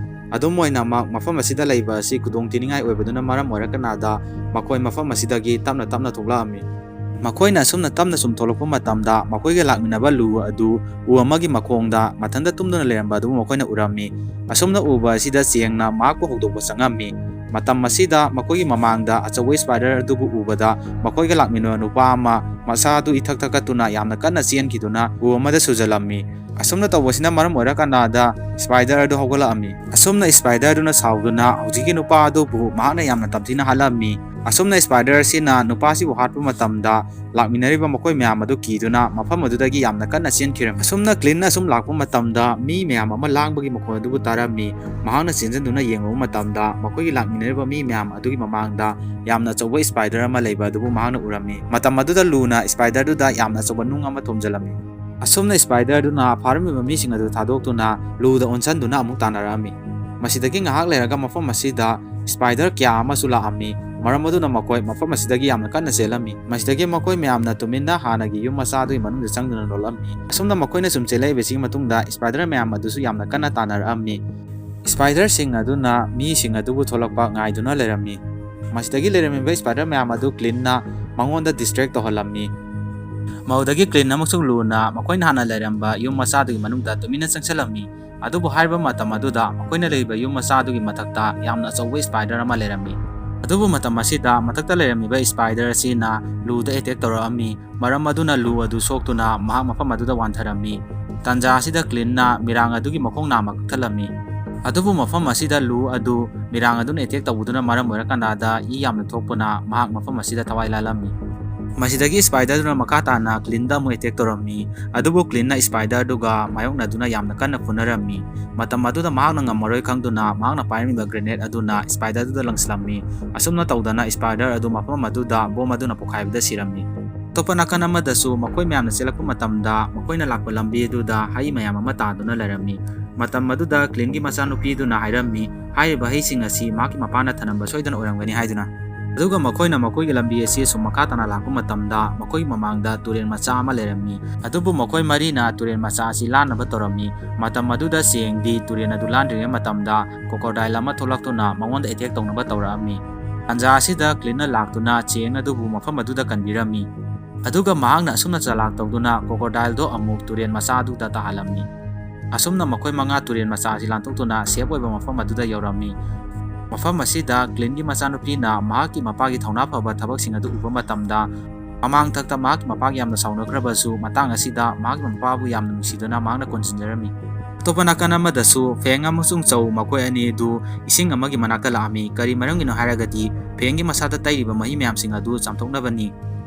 ꯑꯗꯨꯝ ꯑꯣꯏꯅꯃꯛ ꯃꯐꯝ ꯑꯁꯤꯗ ꯂꯩꯕ ꯑꯁꯤ ꯈꯨꯗꯣꯡ ꯊꯤꯅꯤꯡꯉꯥꯏ ꯑꯣꯏꯕꯗꯨꯅ ꯃꯔꯝ ꯑꯣꯏꯔꯀꯅꯥꯗ ꯃꯈꯣꯏ ꯃꯐꯝ ꯑꯁꯤꯗꯒꯤ ꯇꯞꯅ ꯇꯞꯅ ꯊꯣꯛꯂꯛꯑꯝꯃꯤ꯫ ꯃꯈꯣꯏꯅ ꯑꯁꯨꯝꯅ ꯇꯞꯅ ꯁꯨꯝ ꯊꯣꯛꯂꯛꯄ ꯃꯇꯝꯗ ꯃꯈꯣꯏꯒ ꯂꯥꯛꯃꯤꯟꯅꯕ ꯂꯨ ꯑꯗꯨ ꯎ ꯑꯃꯒꯤ ꯃꯈꯣꯡꯗ ꯃꯊꯟꯇ ꯇꯨꯝꯗꯨꯅ ꯂꯩꯔꯝꯕ ꯑꯗꯨꯕꯨ ꯃꯈꯣꯏꯅ ꯎꯔꯝꯃꯤ꯫ ꯑꯁꯨꯝꯅ ꯎꯕ ꯑꯁꯤꯗ ꯆꯦꯡꯅ ꯃꯍꯥꯛꯄꯨ ꯍꯧꯗꯣꯛꯄ ꯆꯪꯉꯝꯃꯤ꯫ ꯃꯇꯝ ꯑꯁꯤꯗ ꯃꯈꯣꯏꯒꯤ ꯃꯃꯥꯡꯗ ꯑꯆꯧꯕ ꯁ꯭ꯄꯥꯏꯗꯔ ꯑꯗꯨꯕꯨ ꯎꯕꯗ ꯃꯈꯣꯏꯒ ꯂꯥꯛꯃꯤꯟꯅꯕ ꯅꯨꯄꯥ ꯑꯃ ꯃꯁꯥ ꯑꯗꯨ ꯏꯊꯛ ꯊꯛꯀꯠꯇꯨꯅ ꯌꯥꯝꯅ ꯀꯟꯅ ꯆꯦꯟꯈꯤꯗꯨꯅ ꯎ ꯑꯃꯗ ꯁꯨꯖꯜꯂꯝꯃꯤ꯫ ꯑꯁꯨꯝꯅ ꯇꯧꯕꯁꯤꯅ ꯃꯔꯝ ꯑꯣꯏꯔꯀꯥꯟꯗ ꯁ꯭ꯄꯥꯏꯗꯔ ꯑꯗꯨ ꯍꯧꯒꯠꯂꯛꯑꯝꯃꯤ꯫ ꯑꯁꯨꯝꯅ ꯁ꯭ꯄꯥꯏꯗꯔ ꯑꯗꯨꯅ ꯁꯥꯎꯗꯨꯅ ꯍꯧꯖꯤꯛꯀꯤ ꯅꯨꯄꯥ ꯑꯗꯨꯕꯨ ꯃꯍꯥꯛꯅ ꯌꯥꯝꯅ ꯇꯝꯊꯤꯅ ꯍꯥꯠꯂꯝꯃꯤ꯫ ꯑꯁꯨꯝꯅ ꯁ꯭ꯄꯥꯏꯗꯔ ꯑꯁꯤꯅ ꯅꯨꯄꯥꯁꯤꯕꯨ ꯍꯥꯠꯄ ꯃꯇꯝꯗ ꯂꯥꯛꯃꯤꯟꯅꯔꯤꯕ ꯃꯈꯣꯏ ꯃꯌꯥꯝ ꯑꯗꯨ ꯀꯤꯗꯨꯅ ꯃꯐꯝ ꯑꯗꯨꯗꯒꯤ ꯌꯥꯝꯅ ꯀꯟꯅ ꯆꯦꯟꯈꯤꯔꯝꯃꯤ꯫ ꯑꯁꯨꯝꯅ ꯀ꯭ꯂꯤꯟꯅ ꯑꯁꯨꯝ ꯂꯥꯛꯄ ꯃꯇꯝꯗ ꯃꯤ ꯃꯌꯥꯝ ꯑꯃ ꯂꯥꯡꯕꯒꯤ ꯃꯈꯣꯟ ꯑꯗꯨꯕꯨ ꯇꯥꯔꯝꯃꯤ꯫ ꯃꯍꯥꯛꯅ ꯆꯦꯟꯁꯤꯟꯗꯨꯅ ꯌꯦꯡꯂꯨꯕ ꯃꯇꯝꯗ ꯃꯈꯣꯏꯒꯤ ꯂꯥꯛꯃꯤꯟꯅꯔꯤꯕ ꯃꯤ ꯃꯌꯥꯝ ꯑꯗꯨꯒꯤ ꯃꯃꯥꯡꯗ ꯌꯥꯝꯅ ꯑꯆꯧꯕ ꯁ꯭ꯄꯥꯏꯗꯔ ꯑꯃ ꯂꯩꯕ ꯑꯗꯨꯕꯨ ꯃꯍꯥꯛꯅ ꯎꯔꯝꯃꯤ꯫ ꯃꯇꯝ ꯑꯗꯨꯗ ꯂꯨꯅ ꯁ꯭ꯄꯥꯏꯗꯔꯗꯨꯗ ꯌꯥꯝꯅ ꯑꯆꯧꯕ ꯅꯨꯡ ꯑꯃ ꯊꯣꯝꯖꯤꯜꯂꯝꯃꯤ꯫ ꯑꯁꯨꯝꯅ ꯁ꯭ꯄꯥꯏꯗꯔ ꯑꯗꯨꯅ ꯐꯥꯔꯝꯃꯤꯕ ꯃꯤꯁꯤꯡ ꯑꯗꯨ ꯊꯥꯗꯣꯛꯇꯨꯅ ꯂꯨꯗ ꯑꯣꯟꯁꯤꯟꯗꯨꯅ ꯑꯃꯨꯛ ꯇꯥꯟꯅꯔꯛꯑꯝꯃꯤ꯫ ꯃꯁꯤꯗꯒꯤ ꯉꯥꯏꯍꯥꯛ ꯂꯩꯔꯒ ꯃꯐꯝ ꯑꯁꯤꯗ ꯁ꯭ꯄꯥꯏꯗꯔ ꯀꯌꯥ ꯑꯃꯁꯨ ꯂꯥꯛꯑꯝꯃꯤ꯫ ꯃꯔꯝ ꯑꯗꯨꯅ ꯃꯈꯣꯏ ꯃꯐꯝ ꯑꯁꯤꯗꯒꯤ ꯌꯥꯝꯅ ꯀꯟꯅ ꯆꯦꯜꯂꯝꯃꯤ꯫ ꯃꯁꯤꯗꯒꯤ ꯃꯈꯣꯏ ꯃꯌꯥꯝꯅ ꯇꯨꯃꯤꯟꯅ ꯍꯥꯟꯅꯒꯤ ꯌꯨꯝ ꯃꯆꯥ ꯑꯗꯨꯒꯤ ꯃꯅꯨꯡꯗ ꯆꯪꯗꯨꯅ ꯂꯣꯠꯂꯝꯃꯤ꯫ ꯑꯁꯨꯝꯅ ꯃꯈꯣꯏꯅ ꯁꯨꯝ ꯆꯦꯜꯂꯛꯏꯕꯁꯤꯒꯤ ꯃꯇꯨꯡꯗ ꯁ꯭ꯄꯥꯏꯗꯔ ꯃꯌꯥꯝ ꯑꯗꯨꯁꯨ ꯌꯥꯝꯅ ꯀꯟꯅ ꯇꯥꯟꯅꯔꯛꯑꯝꯃꯤ꯫ ꯁ꯭ꯄꯥꯏꯗꯔꯁꯤꯡ ꯑꯗꯨꯅ ꯃꯤꯁꯤꯡ ꯑꯗꯨꯕꯨ ꯊꯣꯛꯂꯛꯄ ꯉꯥꯏꯗꯨꯅ ꯂꯩꯔꯝꯃꯤ꯫ ꯃꯁꯤꯗꯒꯤ ꯂꯩꯔꯝꯃꯤꯕ ꯁ꯭ꯄꯥꯏꯗꯔ ꯃꯌꯥꯝ ꯑꯗꯨ ꯀ꯭ꯂꯤꯟꯅ ꯃꯉꯣꯟꯗ ꯗꯤꯁꯇ꯭ꯔꯦꯛ ꯇꯧꯍꯜꯂꯝꯃꯤ꯫ ꯃꯗꯨꯗꯒꯤ ꯀ꯭ꯂꯤꯟ ꯑꯃꯁꯨꯡ ꯂꯨꯅ ꯃꯈꯣꯏꯅ ꯍꯥꯟꯅ ꯂꯩꯔꯝꯕ ꯌꯨꯝ ꯃꯆꯥꯗꯨꯒꯤ ꯃꯅꯨꯡꯗ ꯇꯨꯃꯤꯟꯅ ꯆꯪꯁꯤꯜꯂꯝꯃꯤ꯫ ꯑꯗꯨꯕꯨ ꯍꯥꯏꯔꯤꯕ ꯃꯇꯝ ꯑꯗꯨꯗ ꯃꯈꯣꯏꯅ ꯂꯩꯔꯤꯕ ꯌꯨꯝ ꯃꯆꯥꯗꯨꯒꯤ ꯃꯊꯛꯇ ꯌꯥꯝꯅ ꯑꯆꯧꯕ ꯁ꯭ꯄꯥꯏꯗꯔ ꯑꯃ ꯂꯩꯔꯝꯃꯤ꯫ ꯑꯗꯨꯕꯨ ꯃꯇꯝ ꯑꯁꯤꯗ ꯃꯊꯛꯇ ꯂꯩꯔꯝꯃꯤꯕ ꯁ꯭ꯄꯥꯏꯗꯔ ꯑꯁꯤꯅ ꯂꯨꯗ ꯑꯦꯇꯦꯛ ꯇꯧꯔꯛꯑꯝꯃꯤ꯫ ꯃꯔꯝ ꯑꯗꯨꯅ ꯂꯨ ꯑꯗꯨ ꯁꯣꯛꯇꯨꯅ ꯃꯍꯥꯛ ꯃꯐꯝ ꯑꯗꯨꯗ ꯋꯥꯟꯊꯔꯝꯃꯤ꯫ ꯇꯥꯟꯖꯥ ꯑꯁꯤꯗ ꯀ꯭ꯂꯤꯟꯅ ꯃꯤꯔꯥꯡ ꯑꯗꯨꯒꯤ ꯃꯈꯣꯡ ꯅꯥꯝꯃ ꯀꯛꯊꯠꯂꯝꯃꯤ꯫ ꯑꯗꯨꯕꯨ ꯃꯐꯝ ꯑꯁꯤꯗ ꯂꯨ ꯑꯗꯨ ꯃꯤꯔꯥꯡ ꯑꯗꯨꯅ ꯑꯦꯇꯦꯛ ꯇꯧꯕꯗꯨꯅ ꯃꯔꯝ ꯑꯣꯏꯔꯀꯥꯟꯗ ꯏ ꯌꯥꯝꯅ ꯊꯣꯛꯄꯅ ꯃꯍꯥꯛ ꯃꯐꯝ ꯑꯁꯤꯗ ꯊꯋꯥꯏ ꯂꯥꯜꯂꯝꯃꯤ꯫ ꯃꯁꯤꯗꯒꯤ ꯁ꯭ꯄꯥꯏꯗꯔꯗꯨꯅ ꯃꯈꯥ ꯇꯥꯅ ꯀ꯭ꯂꯤꯟꯗ ꯑꯃꯨꯛ ꯑꯦꯇꯦꯛ ꯇꯧꯔꯝꯃꯤ꯫ ꯑꯗꯨꯕꯨ ꯀ꯭ꯂꯤꯟꯅ ꯁ꯭ꯄꯥꯏꯗꯔꯗꯨꯒ ꯃꯥꯌꯣꯛꯅꯗꯨꯅ ꯌꯥꯝꯅ ꯀꯟꯅ ꯐꯨꯅꯔꯝꯃꯤ꯫ ꯃꯇꯝ ꯑꯗꯨꯗ ꯃꯍꯥꯛꯅ ꯉꯝꯃꯔꯣꯏ ꯈꯪꯗꯨꯅ ꯃꯍꯥꯛꯅ ꯄꯥꯏꯔꯝꯃꯤꯕ ꯒ꯭ꯔꯦꯅꯦꯗ ꯑꯗꯨꯅ ꯁ꯭ꯄꯥꯏꯗꯔꯗꯨꯗ ꯂꯪꯁꯤꯜꯂꯝꯃꯤ꯫ ꯑꯁꯨꯝꯅ ꯇꯧꯗꯅ ꯁ꯭ꯄꯥꯏꯗꯔ ꯑꯗꯨ ꯃꯐꯝ ꯑꯗꯨꯗ ꯕꯣꯝ ꯑꯗꯨꯅ ꯄꯣꯈꯥꯏꯕꯗ ꯁꯤꯔꯝꯃꯤ꯫ ꯑꯇꯣꯞꯄ ꯅꯥꯀꯟ ꯑꯃꯗꯁꯨ ꯃꯈꯣꯏ ꯃꯌꯥꯝꯅ ꯆꯦꯜꯂꯛꯄ ꯃꯇꯝꯗ ꯃꯈꯣꯏꯅ ꯂꯥꯛꯄ ꯂꯝꯕꯤ ꯑꯗꯨꯗ ꯍꯩ ꯃꯌꯥꯝ ꯑꯃ ꯇꯥꯗꯨꯅ ꯂꯩꯔꯝꯃꯤ꯫ ꯃꯇꯝ ꯑꯗꯨꯗ ꯀ꯭ꯂꯤꯟꯒꯤ ꯃꯆꯥꯅꯨꯄꯤꯗꯨꯅ ꯍꯥꯏꯔꯝꯃꯤ, ꯍꯥꯏꯔꯤꯕ ꯍꯩꯁꯤꯡ ꯑꯁꯤ ꯃꯍꯥꯛꯀꯤ ꯃꯄꯥꯅ ꯊꯅꯝꯕ ꯁꯣꯏꯗꯅ ꯑꯣꯏꯔꯝꯒꯅꯤ ꯍꯥꯏꯗꯨꯅ꯫ ꯑꯗꯨꯒ ꯃꯈꯣꯏꯅ ꯃꯈꯣꯏꯒꯤ ꯂꯝꯕꯤ ꯑꯁꯤ ꯁꯨꯝ ꯃꯈꯥ ꯇꯥꯅ ꯂꯥꯛꯄ ꯃꯇꯝꯗ ꯃꯈꯣꯏꯒꯤ ꯃꯃꯥꯡꯗ ꯇꯨꯔꯦꯜ ꯃꯆꯥ ꯑꯃ ꯂꯩꯔꯝꯃꯤ꯫ ꯑꯗꯨꯕꯨ ꯃꯈꯣꯏ ꯃꯔꯤꯅ ꯇꯨꯔꯦꯜ ꯃꯆꯥ ꯑꯁꯤ ꯂꯥꯟꯅꯕ ꯇꯧꯔꯝꯃꯤ꯫ ꯃꯇꯝ ꯑꯗꯨꯗ ꯆꯦꯡꯗꯤ ꯇꯨꯔꯦꯜ ꯑꯗꯨ ꯂꯥꯟꯗ꯭ꯔꯤꯉꯩ ꯃꯇꯝꯗ ꯀ꯭ꯔꯣꯀꯣꯗꯥꯏꯜ ꯑꯃ ꯊꯣꯛꯂꯛꯇꯨꯅ ꯃꯉꯣꯟꯗ ꯑꯦꯇꯦꯛ ꯇꯧꯅꯕ ꯇꯧꯔꯛꯑꯝꯃꯤ꯫ ꯇꯥꯟꯖꯥ ꯑꯁꯤꯗ ꯀ꯭ꯂꯤꯟꯅ ꯂꯥꯛꯇꯨꯅ ꯆꯦꯡ ꯑꯗꯨꯕꯨ ꯃꯐꯝ ꯑꯗꯨꯗ ꯀꯟꯕꯤꯔꯝꯃꯤ꯫ ꯑꯗꯨꯒ ꯃꯍꯥꯛꯅ ꯑꯁꯨꯝꯅ ꯆꯂꯥꯛ ꯇꯧꯗꯨꯅ ꯀ꯭ꯔꯣꯀꯣꯗꯥꯏꯜꯗꯣ ꯑꯃꯨꯛ ꯇꯨꯔꯦꯜ ꯃꯆꯥ ꯑꯗꯨꯗ ꯇꯥꯍꯜꯂꯝꯃꯤ꯫ ꯑꯁꯨꯝꯅ ꯃꯈꯣꯏ ꯃꯉꯥ ꯇꯨꯔꯦꯜ ꯃꯆꯥ ꯑꯁꯤ ꯂꯥꯟꯊꯣꯛꯇꯨꯅ ꯁꯦꯐ ꯑꯣꯏꯕ ꯃꯐꯝ ꯑꯗꯨꯗ ꯌꯧꯔꯝꯃꯤ꯫ ꯃꯐꯝ ꯑꯁꯤꯗ ꯀ꯭ꯂꯤꯟꯒꯤ ꯃꯆꯥꯅꯨꯄꯤꯅ ꯃꯍꯥꯛꯀꯤ ꯃꯄꯥꯒꯤ ꯊꯧꯅꯥ ꯐꯕ ꯊꯕꯛꯁꯤꯡ ꯑꯗꯨ ꯎꯕ ꯃꯇꯝꯗ ꯃꯃꯥꯡ ꯊꯛꯇ ꯃꯍꯥꯛꯀꯤ ꯃꯄꯥꯒ ꯌꯥꯝꯅ ꯁꯥꯎꯅꯈ꯭ꯔꯕꯁꯨ, ꯃꯇꯥꯡ ꯑꯁꯤꯗ ꯃꯍꯥꯛꯀꯤ ꯃꯄꯥꯕꯨ ꯌꯥꯝꯅ ꯅꯨꯡꯁꯤꯗꯨꯅ ꯃꯍꯥꯛꯅ ꯀꯣꯟꯁꯤꯟꯖꯔꯝꯃꯤ꯫ ꯑꯇꯣꯞꯄ ꯅꯥꯀꯟ ꯑꯃꯗꯁꯨ ꯐꯦꯡ ꯑꯃꯁꯨꯡ ꯆꯧ ꯃꯈꯣꯏ ꯑꯅꯤ ꯑꯗꯨ ꯏꯁꯤꯡ ꯑꯃꯒꯤ ꯃꯅꯥꯛꯇ ꯂꯥꯛꯑꯝꯃꯤ꯫ ꯀꯔꯤ ꯃꯔꯝꯒꯤꯅꯣ ꯍꯥꯏꯔꯒꯗꯤ ꯐꯦꯡꯒꯤ ꯃꯁꯥꯗ ꯇꯩꯔꯤꯕ ꯃꯍꯤ ꯃꯌꯥꯝꯁꯤꯡ ꯑꯗꯨ ꯆꯥꯝꯊꯣꯛꯅꯕꯅꯤ꯫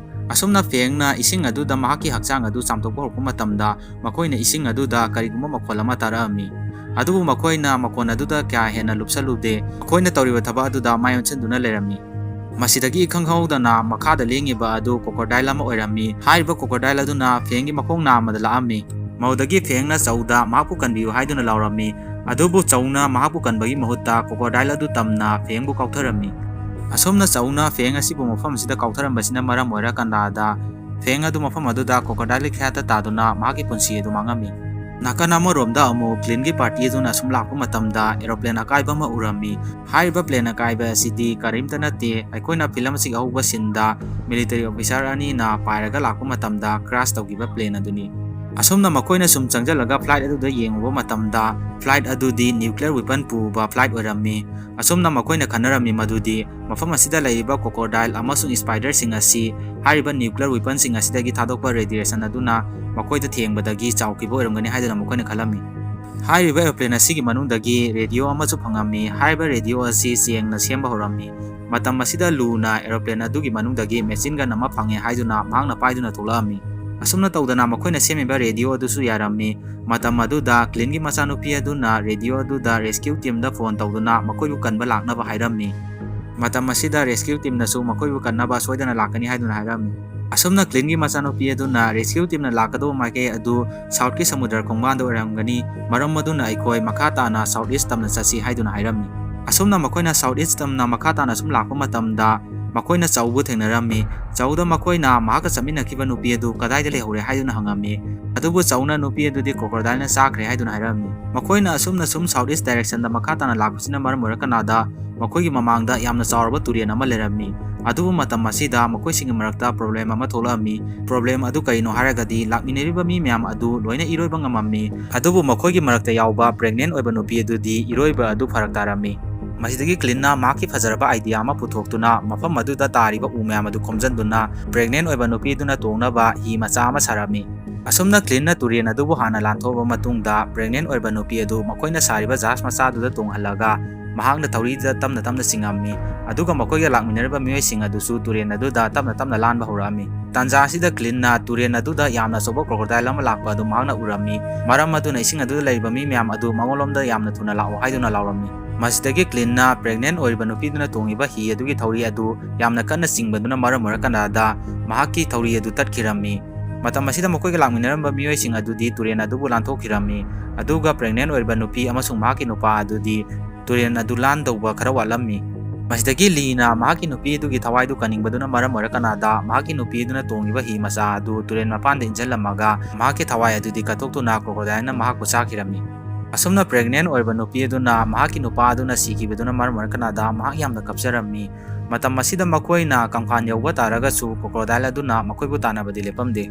ꯑꯁꯨꯝꯅ ꯐꯦꯡꯅ ꯏꯁꯤꯡ ꯑꯗꯨꯗ ꯃꯍꯥꯛꯀꯤ ꯍꯛꯆꯥꯡ ꯑꯗꯨ ꯆꯥꯝꯊꯣꯛꯄ ꯍꯧꯔꯛꯄ ꯃꯇꯝꯗ, ꯃꯈꯣꯏꯅ ꯏꯁꯤꯡ ꯑꯗꯨꯗ ꯀꯔꯤꯒꯨꯝꯕ ꯃꯈꯣꯜ ꯑꯃ ꯇꯥꯔꯛꯑꯝꯃꯤ꯫ ꯑꯗꯨꯕꯨ ꯃꯈꯣꯏꯅ ꯃꯈꯣꯟ ꯑꯗꯨꯗ ꯀꯌꯥ ꯍꯦꯟꯅ ꯂꯨꯞꯁꯜꯂꯨꯗꯦ꯫ ꯃꯈꯣꯏꯅ ꯇꯧꯔꯤꯕ ꯊꯕꯛ ꯑꯗꯨꯗ ꯃꯥꯏ ꯑꯣꯟꯁꯤꯟꯗꯨꯅ ꯂꯩꯔꯝꯃꯤ꯫ ꯃꯁꯤꯗꯒꯤ ꯏꯈꯪ ꯈꯪꯍꯧꯗꯅ ꯃꯈꯥꯗ ꯂꯦꯡꯉꯤꯕ ꯑꯗꯨ crocodile ꯑꯃ ꯑꯣꯏꯔꯝꯃꯤ꯫ ꯍꯥꯏꯔꯤꯕ crocodile ꯑꯗꯨꯅ ꯐꯦꯡꯒꯤ ꯃꯈꯣꯡ ꯅꯥꯝꯃꯗ ꯂꯥꯛꯑꯝꯃꯤ꯫ ꯃꯗꯨꯗꯒꯤ ꯐꯦꯡꯅ ꯆꯧꯗ ꯃꯍꯥꯛꯄꯨ ꯀꯟꯕꯤꯌꯨ ꯍꯥꯏꯗꯨꯅ ꯂꯥꯎꯔꯝꯃꯤ꯫ ꯑꯗꯨꯕꯨ ꯆꯧꯅ ꯃꯍꯥꯛꯄꯨ ꯀꯟꯕꯒꯤ ꯃꯍꯨꯠꯇ crocodile ꯑꯗꯨ ꯇꯝꯅ ꯐꯦꯡꯕꯨ ꯀꯥꯎꯊꯔꯝꯃꯤ꯫ ꯑꯁꯨꯝꯅ ꯆꯧꯅ ꯐꯦꯡ ꯑꯁꯤꯕꯨ ꯃꯐꯝ ꯑꯁꯤꯗ ꯀꯥꯎꯊꯔꯝꯕꯁꯤꯅ ꯃꯔꯝ ꯑꯣꯏꯔꯀꯥꯟꯗ, ꯐꯦꯡ ꯑꯗꯨ ꯃꯐꯝ ꯑꯗꯨꯗ crocodile ꯈꯌꯥꯠꯇ ꯇꯥꯗꯨꯅ ꯃꯍꯥꯛꯀꯤ ꯄꯨꯟꯁꯤ ꯑꯗꯨ ꯃꯥꯡꯉꯝꯃꯤ꯫ ꯅꯥꯀꯟ ꯑꯃꯔꯣꯝꯗ ꯑꯃꯨꯛ ꯀ꯭ꯂꯤꯟꯒꯤ ꯄꯥꯔꯇꯤ ꯑꯗꯨꯅ ꯑꯁꯨꯝ ꯂꯥꯛꯄ ꯃꯇꯝꯗ aeroplane ꯑꯀꯥꯏꯕ ꯑꯃ ꯎꯔꯝꯃꯤ꯫ ꯍꯥꯏꯔꯤꯕ plane ꯑꯀꯥꯏꯕ ꯑꯁꯤꯗꯤ ꯀꯔꯤꯝꯇ ꯅꯠꯇꯦ, ꯑꯩꯈꯣꯏꯅ ꯐꯤꯂꯝ ꯑꯁꯤꯒꯤ ꯑꯍꯧꯕ ꯁꯤꯟꯗ military officer ꯑꯅꯤꯅ ꯄꯥꯏꯔꯒ ꯂꯥꯛꯄ ꯃꯇꯝꯗ crash ꯇꯧꯈꯤꯕ plane ꯑꯗꯨꯅꯤ꯫ ꯑꯁꯨꯝꯅ ꯃꯈꯣꯏꯅ ꯁꯨꯝ ꯆꯪꯁꯤꯜꯂꯒ flight ꯑꯗꯨꯗ ꯌꯦꯡꯉꯨꯕ ꯃꯇꯝꯗ, flight ꯑꯗꯨꯗꯤ nuclear weapon ꯄꯨꯕ flight ꯑꯣꯏꯔꯝꯃꯤ꯫ ꯑꯁꯨꯝꯅ ꯃꯈꯣꯏꯅ ꯈꯟꯅꯔꯝꯃꯤ ꯃꯗꯨꯗꯤ ꯃꯐꯝ ꯑꯁꯤꯗ ꯂꯩꯔꯤꯕ crocodile ꯑꯃꯁꯨꯡ spiderꯁꯤꯡ ꯑꯁꯤ ꯍꯥꯏꯔꯤꯕ nuclear weaponꯁꯤꯡ ꯑꯁꯤꯗꯒꯤ ꯊꯥꯗꯣꯛꯄ radiation ꯑꯗꯨꯅ ꯃꯈꯣꯏꯗ ꯊꯦꯡꯕꯗꯒꯤ ꯆꯥꯎꯈꯤꯕ ꯑꯣꯏꯔꯝꯒꯅꯤ ꯍꯥꯏꯗꯨꯅ ꯃꯈꯣꯏꯅ ꯈꯜꯂꯝꯃꯤ꯫ ꯍꯥꯏꯔꯤꯕ aeroplane ꯑꯁꯤꯒꯤ ꯃꯅꯨꯡꯗꯒꯤ radio ꯑꯃꯁꯨ ꯐꯪꯉꯝꯃꯤ꯫ ꯍꯥꯏꯔꯤꯕ radio ꯑꯁꯤ ꯆꯦꯡꯅ ꯁꯦꯝꯕ ꯍꯧꯔꯝꯃꯤ꯫ ꯃꯇꯝ ꯑꯁꯤꯗ ꯂꯨꯅ aeroplane ꯑꯗꯨꯒꯤ ꯃꯅꯨꯡꯗꯒꯤ machine gun ꯑꯃ ꯐꯪꯉꯦ ꯍꯥꯏꯗꯨꯅ ꯃꯍꯥꯛꯅ ꯄꯥꯏꯗꯨꯅ ꯊꯣꯛꯂꯛꯑꯝꯃꯤ꯫ ꯑꯁꯨꯝꯅ ꯇꯧꯗꯅ ꯃꯈꯣꯏꯅ ꯁꯦꯝꯃꯤꯕ radio ꯑꯗꯨꯁꯨ ꯌꯥꯔꯝꯃꯤ꯫ ꯃꯇꯝ ꯑꯗꯨꯗ ꯀ꯭ꯂꯤꯟꯒꯤ ꯃꯆꯥꯅꯨꯄꯤ ꯑꯗꯨꯅ radio ꯑꯗꯨꯗ rescue teamꯗ phone ꯇꯧꯗꯨꯅ ꯃꯈꯣꯏꯕꯨ ꯀꯟꯕ ꯂꯥꯛꯅꯕ ꯍꯥꯏꯔꯝꯃꯤ꯫ ꯃꯇꯝ ꯑꯁꯤꯗ rescue teamꯅꯁꯨ ꯃꯈꯣꯏꯕꯨ ꯀꯟꯅꯕ ꯁꯣꯏꯗꯅ ꯂꯥꯛꯀꯅꯤ ꯍꯥꯏꯗꯨꯅ ꯍꯥꯏꯔꯝꯃꯤ꯫ ꯑꯁꯨꯝꯅ ꯀ꯭ꯂꯤꯟꯒꯤ ꯃꯆꯥꯅꯨꯄꯤ ꯑꯗꯨꯅ rescue teamꯅ ꯂꯥꯛꯀꯗꯧꯕ ꯃꯥꯏꯀꯩ ꯑꯗꯨ southꯀꯤ ꯁꯃꯨꯗ꯭ꯔ ꯈꯣꯡꯕꯥꯟꯗ ꯑꯣꯏꯔꯝꯒꯅꯤ, ꯃꯔꯝ ꯑꯗꯨꯅ ꯑꯩꯈꯣꯏ ꯃꯈꯥ ꯇꯥꯅ south east ꯇꯝꯅ ꯆꯠꯁꯤ ꯍꯥꯏꯗꯨꯅ ꯍꯥꯏꯔꯝꯃꯤ꯫ ꯑꯁꯨꯝꯅ ꯃꯈꯣꯏꯅ south east ꯇꯝꯅ ꯃꯈꯥ ꯇꯥꯅ ꯁꯨꯝ ꯂꯥꯛꯄ ꯃꯇꯝꯗ ꯃꯈꯣꯏꯅ ꯆꯧꯕꯨ ꯊꯦꯡꯅꯔꯝꯃꯤ꯫ ꯆꯧꯗ ꯃꯈꯣꯏꯅ ꯃꯍꯥꯛꯀ ꯆꯠꯃꯤꯟꯅꯈꯤꯕ ꯅꯨꯄꯤ ꯑꯗꯨ ꯀꯗꯥꯏꯗ ꯂꯩꯍꯧꯔꯦ ꯍꯥꯏꯗꯨꯅ ꯍꯪꯉꯝꯃꯤ꯫ ꯑꯗꯨꯕꯨ ꯆꯧꯅ ꯅꯨꯄꯤ ꯑꯗꯨꯗꯤ crocodileꯅ ꯆꯥꯈ꯭ꯔꯦ ꯍꯥꯏꯗꯨꯅ ꯍꯥꯏꯔꯝꯃꯤ꯫ ꯃꯈꯣꯏꯅ ꯑꯁꯨꯝꯅ ꯁꯨꯝ south east directionꯗ ꯃꯈꯥ ꯇꯥꯅ ꯂꯥꯛꯄꯁꯤꯅ ꯃꯔꯝ ꯑꯣꯏꯔꯀꯥꯟꯗ ꯃꯈꯣꯏꯒꯤ ꯃꯃꯥꯡꯗ ꯌꯥꯝꯅ ꯆꯥꯎꯔꯕ ꯇꯨꯔꯦꯜ ꯑꯃ ꯂꯩꯔꯝꯃꯤ꯫ ꯑꯗꯨꯕꯨ ꯃꯇꯝ ꯑꯁꯤꯗ ꯃꯈꯣꯏꯁꯤꯡꯒꯤ ꯃꯔꯛꯇ problem ꯑꯃ ꯊꯣꯛꯂꯛꯑꯝꯃꯤ꯫ Problem ꯑꯗꯨ ꯀꯔꯤꯅꯣ ꯍꯥꯏꯔꯒꯗꯤ ꯂꯥꯛꯃꯤꯟꯅꯔꯤꯕ ꯃꯤ ꯃꯌꯥꯝ ꯑꯗꯨ ꯂꯣꯏꯅ ꯏꯔꯣꯏꯕ ꯉꯝꯃꯝꯃꯤ꯫ ꯑꯗꯨꯕꯨ ꯃꯈꯣꯏꯒꯤ ꯃꯔꯛꯇ ꯌꯥꯎꯕ pregnant ꯑꯣꯏꯕ ꯅꯨꯄꯤ ꯑꯗꯨꯗꯤ ꯏꯔꯣꯏꯕ ꯑꯗꯨ ꯐꯔꯛ ꯇꯥꯔꯝꯃꯤ꯫ ꯃꯁꯤꯗꯒꯤ ꯀ꯭ꯂꯤꯟꯅ ꯃꯍꯥꯛꯀꯤ ꯐꯖꯔꯕ idea ꯑꯃ ꯄꯨꯊꯣꯛꯇꯨꯅ ꯃꯐꯝ ꯑꯗꯨꯗ ꯇꯥꯔꯤꯕ ꯎ ꯃꯌꯥꯝ ꯑꯗꯨ ꯈꯣꯝꯖꯤꯟꯗꯨꯅ pregnant ꯑꯣꯏꯕ ꯅꯨꯄꯤꯗꯨꯅ ꯇꯣꯡꯅꯕ ꯍꯤ ꯃꯆꯥ ꯑꯃ ꯁꯥꯔꯝꯃꯤ꯫ ꯑꯁꯨꯝꯅ ꯀ꯭ꯂꯤꯟꯅ ꯇꯨꯔꯦꯜ ꯑꯗꯨꯕꯨ ꯍꯥꯟꯅ ꯂꯥꯟꯊꯣꯛꯑꯕ ꯃꯇꯨꯡꯗ pregnant ꯑꯣꯏꯕ ꯅꯨꯄꯤ ꯑꯗꯨ ꯃꯈꯣꯏꯅ ꯁꯥꯔꯤꯕ ꯖꯍꯥꯖ ꯃꯆꯥꯗꯨꯗ ꯇꯣꯡꯍꯜꯂꯒ ꯃꯍꯥꯛꯅ ꯊꯧꯔꯤꯗ ꯇꯞꯅ ꯇꯞꯅ ꯆꯤꯡꯉꯝꯃꯤ꯫ ꯑꯗꯨꯒ ꯃꯈꯣꯏꯒ ꯂꯥꯛꯃꯤꯟꯅꯔꯤꯕ ꯃꯤꯑꯣꯏꯁꯤꯡ ꯑꯗꯨꯁꯨ ꯇꯨꯔꯦꯜ ꯑꯗꯨꯗ ꯇꯞꯅ ꯇꯞꯅ ꯂꯥꯟꯕ ꯍꯧꯔꯛꯑꯝꯃꯤ꯫ ꯇꯥꯟꯖꯥ ꯑꯁꯤꯗ ꯀ꯭ꯂꯤꯟꯅ ꯇꯨꯔꯦꯜ ꯑꯗꯨꯗ ꯌꯥꯝꯅ ꯑꯆꯧꯕ crocodile ꯑꯃ ꯂꯥꯛꯄ ꯑꯗꯨ ꯃꯍꯥꯛꯅ ꯎꯔꯝꯃꯤ꯫ ꯃꯔꯝ ꯑꯗꯨꯅ ꯏꯁꯤꯡ ꯑꯗꯨꯗ ꯂꯩꯔꯤꯕ ꯃꯤ ꯃꯌꯥꯝ ꯑꯗꯨ ꯃꯉꯣꯟꯂꯣꯝꯗ ꯌꯥꯝꯅ ꯊꯨꯅ ꯂꯥꯛꯑꯣ ꯍꯥꯏꯗꯨꯅ ꯂꯥꯎꯔꯝꯃꯤ꯫ ꯃꯁꯤꯗꯒꯤ ꯀ꯭ꯂꯤꯟꯅ pregnant ꯑꯣꯏꯔꯤꯕ ꯅꯨꯄꯤꯗꯨꯅ ꯇꯣꯡꯉꯤꯕ ꯍꯤ ꯑꯗꯨꯒꯤ ꯊꯧꯔꯤ ꯑꯗꯨ ꯌꯥꯝꯅ ꯀꯟꯅ ꯆꯤꯡꯕꯗꯨꯅ ꯃꯔꯝ ꯑꯣꯏꯔꯀꯥꯟꯗ ꯃꯍꯥꯛꯀꯤ ꯊꯧꯔꯤ ꯑꯗꯨ ꯇꯠꯈꯤꯔꯝꯃꯤ꯫ ꯃꯇꯝ ꯑꯁꯤꯗ ꯃꯈꯣꯏꯒ ꯂꯥꯛꯃꯤꯟꯅꯔꯝꯕ ꯃꯤꯑꯣꯏꯁꯤꯡ ꯑꯗꯨꯗꯤ ꯇꯨꯔꯦꯜ ꯑꯗꯨꯕꯨ ꯂꯥꯟꯊꯣꯛꯈꯤꯔꯝꯃꯤ꯫ ꯑꯗꯨꯒ pregnant ꯑꯣꯏꯔꯤꯕ ꯅꯨꯄꯤ ꯑꯃꯁꯨꯡ ꯃꯍꯥꯛꯀꯤ ꯅꯨꯄꯥ ꯑꯗꯨꯗꯤ ꯇꯨꯔꯦꯜ ꯑꯗꯨ ꯂꯥꯟꯗꯧꯕ ꯈꯔ ꯋꯥꯠꯂꯝꯃꯤ꯫ ꯃꯁꯤꯗꯒꯤ ꯂꯤꯅ ꯃꯍꯥꯛꯀꯤ ꯅꯨꯄꯤ ꯑꯗꯨꯒꯤ ꯊꯋꯥꯏꯗꯨ ꯀꯟꯅꯤꯡꯕꯗꯨꯅ ꯃꯔꯝ ꯑꯣꯏꯔꯀꯥꯟꯗ ꯃꯍꯥꯛꯀꯤ ꯅꯨꯄꯤ ꯑꯗꯨꯅ ꯇꯣꯡꯂꯤꯕ ꯍꯤ ꯃꯆꯥ ꯑꯗꯨ ꯇꯨꯔꯦꯜ ꯃꯄꯥꯟꯗ ꯏꯟꯁꯤꯜꯂꯝꯃꯒ ꯃꯍꯥꯛꯀꯤ ꯊꯋꯥꯏ ꯑꯗꯨꯗꯤ ꯀꯠꯊꯣꯛꯇꯨꯅ crocodileꯅ ꯃꯍꯥꯛꯄꯨ ꯆꯥꯈꯤꯔꯝꯃꯤ꯫ ꯑꯁꯨꯝꯅ pregnant ꯑꯣꯏꯔꯤꯕ ꯅꯨꯄꯤ ꯑꯗꯨꯅ ꯃꯍꯥꯛꯀꯤ ꯅꯨꯄꯥ ꯑꯗꯨꯅ ꯁꯤꯈꯤꯕꯗꯨꯅ ꯃꯔꯝ ꯑꯣꯏꯔꯀꯥꯟꯗ ꯃꯍꯥꯛ ꯌꯥꯝꯅ ꯀꯞꯆꯔꯝꯃꯤ꯫ ꯃꯇꯝ ꯑꯁꯤꯗ ꯃꯈꯣꯏꯅ ꯀꯪꯐꯥꯟ ꯌꯧꯕ ꯇꯥꯔꯒꯁꯨ crocodile ꯑꯗꯨꯅ ꯃꯈꯣꯏꯕꯨ ꯇꯥꯟꯅꯕꯗꯤ ꯂꯦꯞꯄꯝꯗꯦ꯫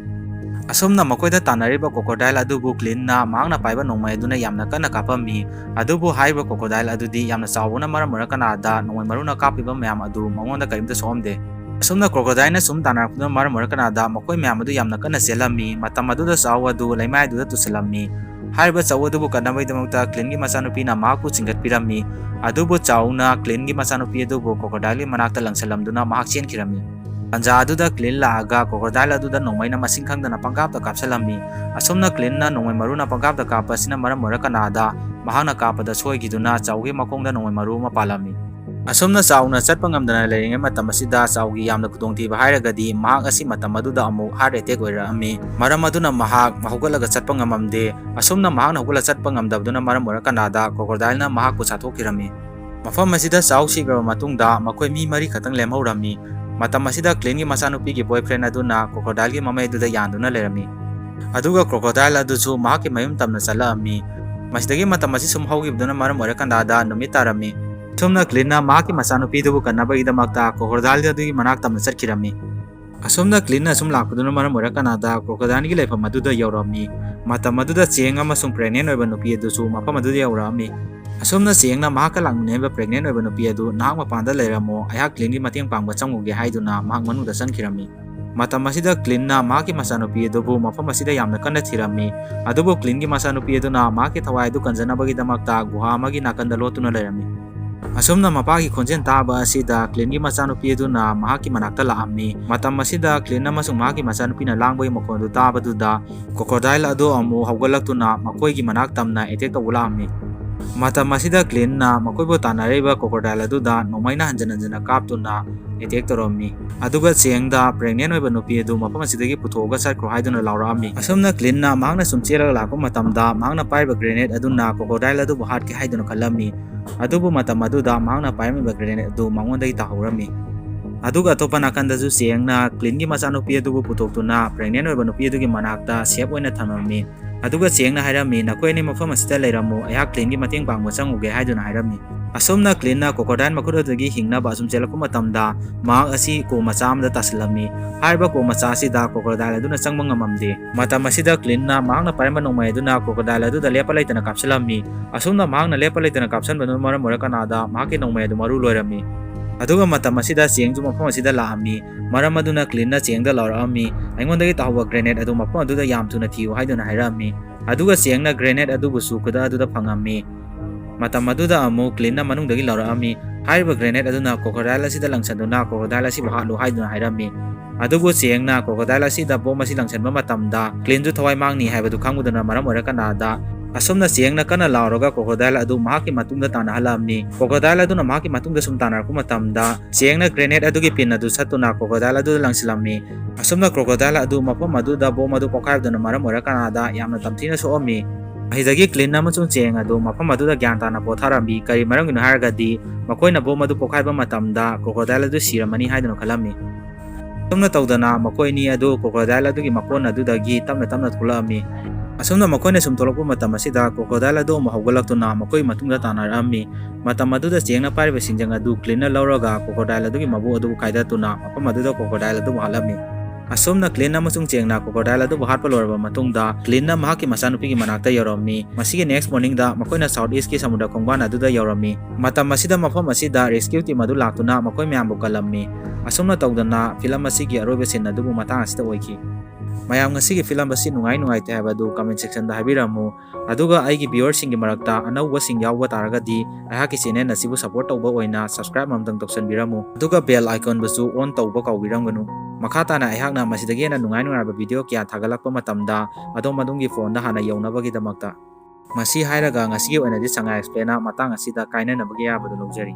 ꯑꯁꯨꯝꯅ ꯃꯈꯣꯏꯗ ꯇꯥꯟꯅꯔꯤꯕ crocodile ꯑꯗꯨꯕꯨ ꯀ꯭ꯂꯤꯟꯅ ꯃꯍꯥꯛꯅ ꯄꯥꯏꯕ ꯅꯣꯡꯃꯩ ꯑꯗꯨꯅ ꯌꯥꯝꯅ ꯀꯟꯅ ꯀꯥꯞꯄꯝꯃꯤ꯫ ꯑꯗꯨꯕꯨ ꯍꯥꯏꯔꯤꯕ crocodile ꯑꯗꯨꯗꯤ ꯌꯥꯝꯅ ꯆꯥꯎꯕꯅ ꯃꯔꯝ ꯑꯣꯏꯔꯀꯥꯟꯗ ꯅꯣꯡꯃꯩ ꯃꯔꯨꯅ ꯀꯥꯞꯄꯤꯕ ꯃꯌꯥꯝ ꯑꯗꯨ ꯃꯉꯣꯟꯗ ꯀꯔꯤꯝꯇ ꯁꯣꯛꯑꯝꯗꯦ꯫ ꯑꯁꯨꯝꯅ crocodileꯅ ꯁꯨꯝ ꯇꯥꯟꯅꯔꯛꯄꯗꯨꯅ ꯃꯔꯝ ꯑꯣꯏꯔꯀꯥꯟꯗ ꯃꯈꯣꯏ ꯃꯌꯥꯝ ꯑꯗꯨ ꯌꯥꯝꯅ ꯀꯟꯅ ꯆꯦꯜꯂꯝꯃꯤ꯫ ꯃꯇꯝ ꯑꯗꯨꯗ ꯆꯥꯎ ꯑꯗꯨ ꯂꯩꯃꯥꯏꯗꯨꯗ ꯇꯨꯁꯤꯜꯂꯝꯃꯤ꯫ ꯍꯥꯏꯔꯤꯕ ꯆꯥꯎ ꯑꯗꯨꯕꯨ ꯀꯟꯅꯕꯒꯤꯗꯃꯛꯇ ꯀ꯭ꯂꯤꯟꯒꯤ ꯃꯆꯥꯅꯨꯄꯤꯅ ꯃꯍꯥꯛꯄꯨ ꯆꯤꯡꯈꯠꯄꯤꯔꯝꯃꯤ꯫ ꯑꯗꯨꯕꯨ ꯆꯥꯎꯅ ꯀ꯭ꯂꯤꯟꯒꯤ ꯃꯆꯥꯅꯨꯄꯤ ꯑꯗꯨꯕꯨ crocodileꯒꯤ ꯃꯅꯥꯛꯇ ꯂꯪꯁꯤꯜꯂꯝꯗꯨꯅ ꯃꯍꯥꯛ ꯆꯦꯟꯈꯤꯔꯝꯃꯤ꯫ ꯇꯥꯟꯖꯥ ꯑꯗꯨꯗ ꯀ꯭ꯂꯤꯟ ꯂꯥꯛꯑꯒ crocodile ꯑꯗꯨꯗ ꯅꯣꯡꯃꯩꯅ ꯃꯁꯤꯡ ꯈꯪꯗꯅ ꯄꯪꯀꯥꯞꯇ ꯀꯥꯞꯁꯤꯜꯂꯝꯃꯤ꯫ ꯑꯁꯨꯝꯅ ꯀ꯭ꯂꯤꯟꯅ ꯅꯣꯡꯃꯩ ꯃꯔꯨꯅ ꯄꯪꯀꯥꯞꯇ ꯀꯥꯞꯄ ꯑꯁꯤꯅ ꯃꯔꯝ ꯑꯣꯏꯔꯀꯥꯟꯗ ꯃꯍꯥꯛꯅ ꯀꯥꯞꯄꯗ ꯁꯣꯏꯈꯤꯗꯨꯅ ꯆꯥꯎꯒꯤ ꯃꯈꯣꯡꯗ ꯅꯣꯡꯃꯩ ꯃꯔꯨ ꯑꯃ ꯄꯥꯜꯂꯝꯃꯤ꯫ ꯑꯁꯨꯝꯅ ꯆꯥꯎꯅ ꯆꯠꯄ ꯉꯝꯗꯅ ꯂꯩꯔꯤꯉꯩ ꯃꯇꯝ ꯑꯁꯤꯗ ꯆꯥꯎꯒꯤ ꯌꯥꯝꯅ ꯈꯨꯗꯣꯡꯊꯤꯕ ꯍꯥꯏꯔꯒꯗꯤ ꯃꯍꯥꯛ ꯑꯁꯤ ꯃꯇꯝ ꯑꯗꯨꯗ ꯑꯃꯨꯛ heart attack ꯑꯣꯏꯔꯛꯑꯝꯃꯤ꯫ ꯃꯔꯝ ꯑꯗꯨꯅ ꯃꯍꯥꯛ ꯍꯧꯒꯠꯂꯒ ꯆꯠꯄ ꯉꯝꯃꯝꯗꯦ꯫ ꯑꯁꯨꯝꯅ ꯃꯍꯥꯛꯅ ꯍꯧꯒꯠꯂ ꯆꯠꯄ ꯉꯝꯗꯕꯗꯨꯅ ꯃꯔꯝ ꯑꯣꯏꯔꯀꯥꯟꯗ crocodileꯅ ꯃꯍꯥꯛꯄꯨ ꯆꯥꯊꯣꯛꯈꯤꯔꯝꯃꯤ꯫ ꯃꯐꯝ ꯑꯁꯤꯗ ꯆꯥꯎ ꯁꯤꯈ꯭ꯔꯕ ꯃꯇꯨꯡꯗ ꯃꯈꯣꯏ ꯃꯤ ꯃꯔꯤ ꯈꯛꯇꯪ ꯂꯦꯝꯍꯧꯔꯝꯃꯤ꯫ ꯃꯇꯝ ꯑꯁꯤꯗ ꯀ꯭ꯂꯤꯟꯒꯤ ꯃꯆꯥꯅꯨꯄꯤꯒꯤ boyfriend ꯑꯗꯨꯅ crocodileꯒꯤ ꯃꯃꯩ ꯑꯗꯨꯗ ꯌꯥꯟꯗꯨꯅ ꯂꯩꯔꯝꯃꯤ꯫ ꯑꯗꯨꯒ crocodile ꯑꯗꯨꯁꯨ ꯃꯍꯥꯛꯀꯤ ꯃꯌꯨꯝ ꯇꯝꯅ ꯆꯠꯂꯛꯑꯝꯃꯤ꯫ ꯃꯁꯤꯗꯒꯤ ꯃꯇꯝ ꯑꯁꯤ ꯁꯨꯝ ꯍꯧꯈꯤꯕꯗꯨꯅ ꯃꯔꯝ ꯑꯣꯏꯔꯀꯥꯟꯗ ꯅꯨꯃꯤꯠ ꯇꯥꯔꯝꯃꯤ꯫ ꯑꯁꯨꯝꯅ ꯀ꯭ꯂꯤꯟꯅ ꯃꯍꯥꯛꯀꯤ ꯃꯆꯥꯅꯨꯄꯤꯗꯨꯕꯨ ꯀꯟꯅꯕꯒꯤꯗꯃꯛꯇ crocodile ꯑꯗꯨꯒꯤ ꯃꯅꯥꯛ ꯇꯝꯅ ꯆꯠꯈꯤꯔꯝꯃꯤ꯫ ꯑꯁꯨꯝꯅ ꯀ꯭ꯂꯤꯟꯅ ꯁꯨꯝ ꯂꯥꯛꯄꯗꯨꯅ ꯃꯔꯝ ꯑꯣꯏꯔꯀꯥꯟꯗ crocodileꯒꯤ ꯂꯩꯐꯝ ꯑꯗꯨꯗ ꯌꯧꯔꯝꯃꯤ꯫ ꯃꯇꯝ ꯑꯗꯨꯗ ꯆꯦꯡ ꯑꯃꯁꯨꯡ pregnant ꯑꯣꯏꯕ ꯅꯨꯄꯤ ꯑꯗꯨꯁꯨ ꯃꯐꯝ ꯑꯗꯨꯗ ꯌꯧꯔꯛꯑꯝꯃꯤ꯫ ꯑꯁꯨꯝꯅ ꯆꯦꯡꯅ ꯃꯍꯥꯛꯀ ꯂꯥꯛꯃꯤꯟꯅꯔꯤꯕ pregnant ꯑꯣꯏꯕ ꯅꯨꯄꯤ ꯑꯗꯨ, "ꯅꯍꯥꯛ ꯃꯄꯥꯟꯗ ꯂꯩꯔꯝꯃꯣ, ꯑꯩꯍꯥꯛ ꯀ꯭ꯂꯤꯟꯒꯤ ꯃꯇꯦꯡ ꯄꯥꯡꯕ ꯆꯪꯉꯨꯒꯦ" ꯍꯥꯏꯗꯨꯅ ꯃꯍꯥꯛ ꯃꯅꯨꯡꯗ ꯆꯪꯈꯤꯔꯝꯃꯤ꯫ ꯃꯇꯝ ꯑꯁꯤꯗ ꯀ꯭ꯂꯤꯟꯅ ꯃꯍꯥꯛꯀꯤ ꯃꯆꯥꯅꯨꯄꯤ ꯑꯗꯨꯕꯨ ꯃꯐꯝ ꯑꯁꯤꯗ ꯌꯥꯝꯅ ꯀꯟꯅ ꯊꯤꯔꯝꯃꯤ꯫ ꯑꯗꯨꯕꯨ ꯀ꯭ꯂꯤꯟꯒꯤ ꯃꯆꯥꯅꯨꯄꯤ ꯑꯗꯨꯅ ꯃꯍꯥꯛꯀꯤ ꯊꯋꯥꯏ ꯑꯗꯨ ꯀꯟꯖꯅꯕꯒꯤꯗꯃꯛꯇ ꯒꯨꯍꯥ ꯑꯃꯒꯤ ꯅꯥꯀꯟꯗ ꯂꯣꯠꯇꯨꯅ ꯂꯩꯔꯝꯃꯤ꯫ ꯑꯁꯨꯝꯅ ꯃꯄꯥꯒꯤ ꯈꯣꯟꯖꯦꯜ ꯇꯥꯕ ꯑꯁꯤꯗ ꯀ꯭ꯂꯤꯟꯒꯤ ꯃꯆꯥꯅꯨꯄꯤ ꯑꯗꯨꯅ ꯃꯍꯥꯛꯀꯤ ꯃꯅꯥꯛꯇ ꯂꯥꯛꯑꯝꯃꯤ꯫ ꯃꯇꯝ ꯑꯁꯤꯗ ꯀ꯭ꯂꯤꯟ ꯑꯃꯁꯨꯡ ꯃꯍꯥꯛꯀꯤ ꯃꯆꯥꯅꯨꯄꯤꯅ ꯂꯥꯡꯕꯒꯤ ꯃꯈꯣꯟ ꯑꯗꯨ ꯇꯥꯕꯗꯨꯗ, crocodile ꯑꯗꯨ ꯑꯃꯨꯛ ꯍꯧꯒꯠꯂꯛꯇꯨꯅ ꯃꯈꯣꯏꯒꯤ ꯃꯅꯥꯛ ꯇꯝꯅ attack ꯇꯧꯕ ꯂꯥꯛꯑꯝꯃꯤ꯫ ꯃꯇꯝ ꯑꯁꯤꯗ ꯀ꯭ꯂꯤꯟꯅ ꯃꯈꯣꯏꯕꯨ ꯇꯥꯟꯅꯔꯤꯕ crocodile ꯑꯗꯨꯗ ꯅꯣꯡꯃꯩꯅ ꯍꯟꯖꯤꯟ ꯍꯟꯖꯤꯟꯅ ꯀꯥꯞꯇꯨꯅ attack ꯇꯧꯔꯝꯃꯤ꯫ ꯑꯗꯨꯒ ꯆꯦꯡꯗ pregnant ꯑꯣꯏꯕ ꯅꯨꯄꯤ ꯑꯗꯨ ꯃꯐꯝ ꯑꯁꯤꯗꯒꯤ ꯄꯨꯊꯣꯛꯑꯒ ꯆꯠꯈ꯭ꯔꯣ ꯍꯥꯏꯗꯨꯅ ꯂꯥꯎꯔꯛꯑꯝꯃꯤ꯫ ꯑꯁꯨꯝꯅ ꯀ꯭ꯂꯤꯟꯅ ꯃꯍꯥꯛꯅ ꯁꯨꯝ ꯆꯦꯜꯂꯒ ꯂꯥꯛꯄ ꯃꯇꯝꯗ, ꯃꯍꯥꯛꯅ ꯄꯥꯏꯔꯤꯕ grenade ꯑꯗꯨꯅ crocodile ꯑꯗꯨꯕꯨ ꯍꯥꯠꯀꯦ ꯍꯥꯏꯗꯨꯅ ꯈꯜꯂꯝꯃꯤ꯫ ꯑꯗꯨꯕꯨ ꯃꯇꯝ ꯑꯗꯨꯗ ꯃꯍꯥꯛꯅ ꯄꯥꯏꯔꯝꯃꯤꯕ grenade ꯑꯗꯨ ꯃꯉꯣꯟꯗꯒꯤ ꯇꯥꯍꯧꯔꯝꯃꯤ꯫ ꯑꯗꯨꯒ ꯑꯇꯣꯞꯄ ꯅꯥꯀꯟꯗꯁꯨ ꯆꯦꯡꯅ ꯀ꯭ꯂꯤꯟꯒꯤ ꯃꯆꯥꯅꯨꯄꯤ ꯑꯗꯨꯕꯨ ꯄꯨꯊꯣꯛꯇꯨꯅ pregnant ꯑꯣꯏꯕ ꯅꯨꯄꯤ ꯑꯗꯨꯒꯤ ꯃꯅꯥꯛꯇ safe ꯑꯣꯏꯅ ꯊꯝꯂꯝꯃꯤ꯫ ꯑꯗꯨꯒ ꯆꯦꯡꯅ ꯍꯥꯏꯔꯝꯃꯤ, "ꯅꯈꯣꯏ ꯑꯅꯤ ꯃꯐꯝ ꯑꯁꯤꯗ ꯂꯩꯔꯝꯃꯨ, ꯑꯩꯍꯥꯛ ꯀ꯭ꯂꯤꯟꯒꯤ ꯃꯇꯦꯡ ꯄꯥꯡꯕ ꯆꯪꯉꯨꯒꯦ" ꯍꯥꯏꯗꯨꯅ ꯍꯥꯏꯔꯝꯃꯤ꯫ ꯑꯁꯨꯝꯅ ꯀ꯭ꯂꯤꯟꯅ crocodile ꯃꯈꯨꯠ ꯑꯗꯨꯗꯒꯤ ꯍꯤꯡꯅꯕ ꯑꯁꯨꯝ ꯆꯦꯜꯂꯛꯄ ꯃꯇꯝꯗ, ꯃꯍꯥꯛ ꯑꯁꯤ ꯀꯣꯝ ꯃꯆꯥ ꯑꯃꯗ ꯇꯥꯁꯤꯜꯂꯝꯃꯤ꯫ ꯍꯥꯏꯔꯤꯕ ꯀꯣꯝ ꯃꯆꯥ ꯑꯁꯤꯗ crocodile ꯑꯗꯨꯅ ꯆꯪꯕ ꯉꯝꯃꯝꯗꯦ꯫ ꯃꯇꯝ ꯑꯁꯤꯗ ꯀ꯭ꯂꯤꯟꯅ ꯃꯍꯥꯛꯅ ꯄꯥꯏꯔꯝꯕ ꯅꯣꯡꯃꯩ ꯑꯗꯨꯅ crocodile ꯑꯗꯨꯗ ꯂꯦꯞꯄ ꯂꯩꯇꯅ ꯀꯥꯞꯁꯤꯜꯂꯝꯃꯤ꯫ ꯑꯁꯨꯝꯅ ꯃꯍꯥꯛꯅ ꯂꯦꯞꯄ ꯂꯩꯇꯅ ꯀꯥꯞꯁꯤꯟꯕꯗꯨꯅ ꯃꯔꯝ ꯑꯣꯏꯔꯀꯥꯟꯗ ꯃꯍꯥꯛꯀꯤ ꯅꯣꯡꯃꯩ ꯑꯗꯨ ꯃꯔꯨ ꯂꯣꯏꯔꯝꯃꯤ꯫ ꯑꯗꯨꯒ ꯃꯇꯝ ꯑꯁꯤꯗ ꯆꯦꯡꯁꯨ ꯃꯐꯝ ꯑꯁꯤꯗ ꯂꯥꯛꯑꯝꯃꯤ꯫ ꯃꯔꯝ ꯑꯗꯨꯅ ꯀ꯭ꯂꯤꯟꯅ ꯆꯦꯡꯗ ꯂꯥꯎꯔꯛꯑꯝꯃꯤ, "ꯑꯩꯉꯣꯟꯗꯒꯤ ꯇꯥꯍꯧꯕ grenade ꯑꯗꯨ ꯃꯐꯝ ꯑꯗꯨꯗ ꯌꯥꯝ ꯊꯨꯅ ꯊꯤꯌꯨ" ꯍꯥꯏꯗꯨꯅ ꯍꯥꯏꯔꯛꯑꯝꯃꯤ꯫ ꯑꯗꯨꯒ ꯆꯦꯡꯅ grenade ꯑꯗꯨꯕꯨꯁꯨ ꯈꯨꯗꯛ ꯑꯗꯨꯗ ꯐꯪꯉꯝꯃꯤ꯫ ꯃꯇꯝ ꯑꯗꯨꯗ ꯑꯃꯨꯛ ꯀ꯭ꯂꯤꯟꯅ ꯃꯅꯨꯡꯗꯒꯤ ꯂꯥꯎꯔꯛꯑꯝꯃꯤ, "ꯍꯥꯏꯔꯤꯕ grenade ꯑꯗꯨꯅ crocodile ꯑꯁꯤꯗ ꯂꯪꯁꯟꯗꯨꯅ crocodile ꯑꯁꯤꯕꯨ ꯍꯥꯠꯂꯨ" ꯍꯥꯏꯗꯨꯅ ꯍꯥꯏꯔꯝꯃꯤ꯫ ꯑꯗꯨꯕꯨ ꯆꯦꯡꯅ crocodile ꯑꯁꯤꯗ ꯕꯣꯝ ꯑꯁꯤ ꯂꯪꯁꯟꯕ ꯃꯇꯝꯗ ꯀ꯭ꯂꯤꯟꯁꯨ ꯊꯋꯥꯏ ꯃꯥꯡꯅꯤ ꯍꯥꯏꯕꯗꯨ ꯈꯪꯕꯗꯨꯅ ꯃꯔꯝ ꯑꯣꯏꯔꯀꯥꯟꯗ, ꯑꯁꯨꯝꯅ ꯆꯦꯡꯅ ꯀꯟꯅ ꯂꯥꯎꯔꯒ crocodile ꯑꯗꯨ ꯃꯍꯥꯛꯀꯤ ꯃꯇꯨꯡꯗ ꯇꯥꯟꯅꯍꯜꯂꯛꯑꯝꯃꯤ꯫ Crocodile ꯑꯗꯨꯅ ꯃꯍꯥꯛꯀꯤ ꯃꯇꯨꯡꯗ ꯁꯨꯝ ꯇꯥꯟꯅꯔꯛꯄ ꯃꯇꯝꯗ, ꯆꯦꯡꯅ grenade ꯑꯗꯨꯒꯤ pin ꯑꯗꯨ ꯁꯠꯇꯨꯅ crocodile ꯑꯗꯨꯗ ꯂꯪꯁꯤꯜꯂꯝꯃꯤ꯫ ꯑꯁꯨꯝꯅ crocodile ꯑꯗꯨ ꯃꯐꯝ ꯑꯗꯨꯗ ꯕꯣꯝ ꯑꯗꯨ ꯄꯣꯈꯥꯏꯕꯗꯨꯅ ꯃꯔꯝ ꯑꯣꯏꯔꯀꯥꯟꯗ ꯌꯥꯝꯅ ꯇꯝꯊꯤꯅ ꯁꯣꯛꯑꯝꯃꯤ꯫ ꯃꯁꯤꯗꯒꯤ ꯀ꯭ꯂꯤꯟ ꯑꯃꯁꯨꯡ ꯆꯦꯡ ꯑꯗꯨ ꯃꯐꯝ ꯑꯗꯨꯗ ꯒ꯭ꯌꯥꯟ ꯇꯥꯅ ꯄꯣꯊꯥꯔꯝꯃꯤ꯫ ꯀꯔꯤ ꯃꯔꯝꯒꯤꯅꯣ ꯍꯥꯏꯔꯒꯗꯤ, ꯃꯈꯣꯏꯅ ꯕꯣꯝ ꯑꯗꯨ ꯄꯣꯈꯥꯏꯕ ꯃꯇꯝꯗ crocodile ꯑꯗꯨ ꯁꯤꯔꯝꯃꯅꯤ ꯍꯥꯏꯗꯨꯅ ꯈꯜꯂꯝꯃꯤ꯫ ꯑꯁꯨꯝꯅ ꯇꯧꯗꯅ ꯃꯈꯣꯏ ꯑꯅꯤ ꯑꯗꯨ crocodile ꯑꯗꯨꯒꯤ ꯃꯀꯣꯟ ꯑꯗꯨꯗꯒꯤ ꯇꯞꯅ ꯇꯞꯅ ꯊꯣꯛꯂꯛꯑꯝꯃꯤ꯫ ꯑꯁꯨꯝꯅ ꯃꯈꯣꯏꯅ ꯁꯨꯝ ꯊꯣꯛꯂꯛꯄ ꯃꯇꯝ ꯑꯁꯤꯗ crocodile ꯑꯗꯨ ꯑꯃꯨꯛ ꯍꯧꯒꯠꯂꯛꯇꯨꯅ ꯃꯈꯣꯏꯒꯤ ꯃꯇꯨꯡꯗ ꯇꯥꯟꯅꯔꯛꯑꯝꯃꯤ꯫ ꯃꯇꯝ ꯑꯗꯨꯗ ꯆꯦꯡꯅ ꯄꯥꯏꯔꯤꯕ ꯁꯤꯡꯖꯪ ꯑꯗꯨ ꯀ꯭ꯂꯤꯟꯅ ꯂꯧꯔꯒ crocodile ꯑꯗꯨꯒꯤ ꯃꯕꯨꯛ ꯑꯗꯨꯕꯨ ꯀꯥꯏꯗꯠꯇꯨꯅ ꯃꯐꯝ ꯑꯗꯨꯗ crocodile ꯑꯗꯨꯕꯨ ꯍꯥꯠꯂꯝꯃꯤ꯫ ꯑꯁꯨꯝꯅ ꯀ꯭ꯂꯤꯟ ꯑꯃꯁꯨꯡ ꯆꯦꯡꯅ ꯀ꯭ꯔꯣꯀꯣꯗꯥꯏꯜ ꯑꯗꯨꯕꯨ ꯍꯥꯠꯄ ꯂꯣꯏꯔꯕ ꯃꯇꯨꯡꯗ, ꯀ꯭ꯂꯤꯟꯅ ꯃꯍꯥꯛꯀꯤ ꯃꯆꯥꯅꯨꯄꯤꯒꯤ ꯃꯅꯥꯛꯇ ꯌꯧꯔꯝꯃꯤ꯫ ꯃꯁꯤꯒꯤ ꯅꯦꯛꯁ ꯃꯣꯔꯅꯤꯡꯗ ꯃꯈꯣꯏꯅ ꯁꯥꯎꯠ ꯏꯁꯀꯤ ꯁꯃꯨꯗ꯭ꯔ ꯈꯣꯡꯕꯥꯟ ꯑꯗꯨꯗ ꯌꯧꯔꯝꯃꯤ꯫ ꯃꯇꯝ ꯑꯁꯤꯗ ꯃꯐꯝ ꯑꯁꯤꯗ ꯔꯦꯁꯀ꯭ꯌꯨ ꯇꯤꯝ ꯑꯗꯨ ꯂꯥꯛꯇꯨꯅ ꯃꯈꯣꯏ ꯃꯌꯥꯝꯕꯨ ꯀꯜꯂꯝꯃꯤ꯫ ꯑꯁꯨꯝꯅ ꯇꯧꯗꯅ ꯐꯤꯂꯝ ꯑꯁꯤꯒꯤ ꯑꯔꯣꯏꯕ ꯁꯤꯟ ꯑꯗꯨꯕꯨ ꯃꯇꯥꯡ ꯑꯁꯤꯗ ꯑꯣꯏꯈꯤ꯫ ꯃꯌꯥꯝ, ꯉꯁꯤꯒꯤ ꯐꯤꯂꯝ ꯑꯁꯤ ꯅꯨꯡꯉꯥꯏ ꯅꯨꯡꯉꯥꯏꯇꯦ ꯍꯥꯏꯕ ꯑꯗꯨ ꯀꯃꯦꯟ ꯁꯦꯛꯁꯟꯗ ꯍꯥꯏꯕꯤꯔꯝꯃꯨ꯫ ꯑꯗꯨꯒ ꯑꯩꯒꯤ ꯚꯤꯌꯨꯋꯔꯁꯤꯡꯒꯤ ꯃꯔꯛꯇ ꯑꯅꯧꯕꯁꯤꯡ ꯌꯥꯎꯕ ꯇꯥꯔꯒꯗꯤ ꯑꯩꯍꯥꯛꯀꯤ ꯆꯦꯅꯦꯜ ꯑꯁꯤꯕꯨ ꯁꯄꯣꯔꯠ ꯇꯧꯕ ꯑꯣꯏꯅ ꯁꯕꯁꯀ꯭ꯔꯥꯏꯕ ꯑꯃꯇꯪ ꯇꯧꯁꯟꯕꯤꯔꯝꯃꯨ꯫ ꯑꯗꯨꯒ ꯕꯦꯜ ꯑꯥꯏꯀꯣꯟꯕꯨꯁꯨ ꯑꯣꯟ ꯇꯧꯕ ꯀꯥꯎꯕꯤꯔꯝꯒꯅꯨ꯫ ꯃꯈꯥ ꯇꯥꯅ ꯑꯩꯍꯥꯛꯅ ꯃꯁꯤꯗꯒꯤ ꯍꯦꯟꯅ ꯅꯨꯡꯉꯥꯏ ꯅꯨꯡꯉꯥꯏꯕ ꯚꯤꯗꯤꯑꯣ ꯀꯌꯥ ꯊꯥꯒꯠꯂꯛꯄ ꯃꯇꯝꯗ ꯑꯗꯣꯝ ꯑꯗꯣꯝꯒꯤ ꯐꯣꯟꯗ ꯍꯥꯟꯅ ꯌꯧꯅꯕꯒꯤꯗꯃꯛꯇ꯫ ꯃꯁꯤ ꯍꯥꯏꯔꯒ ꯉꯁꯤꯒꯤ ꯑꯣꯏꯅꯗꯤ ꯁꯉꯥꯏ ꯑꯦꯛꯁꯄ꯭ꯂꯦꯟꯅ ꯃꯇꯥꯡ ꯑꯁꯤꯗ ꯀꯥꯏꯅꯅꯕꯒꯤ ꯑꯌꯥꯕꯗꯨ ꯂꯧꯖꯔꯤ꯫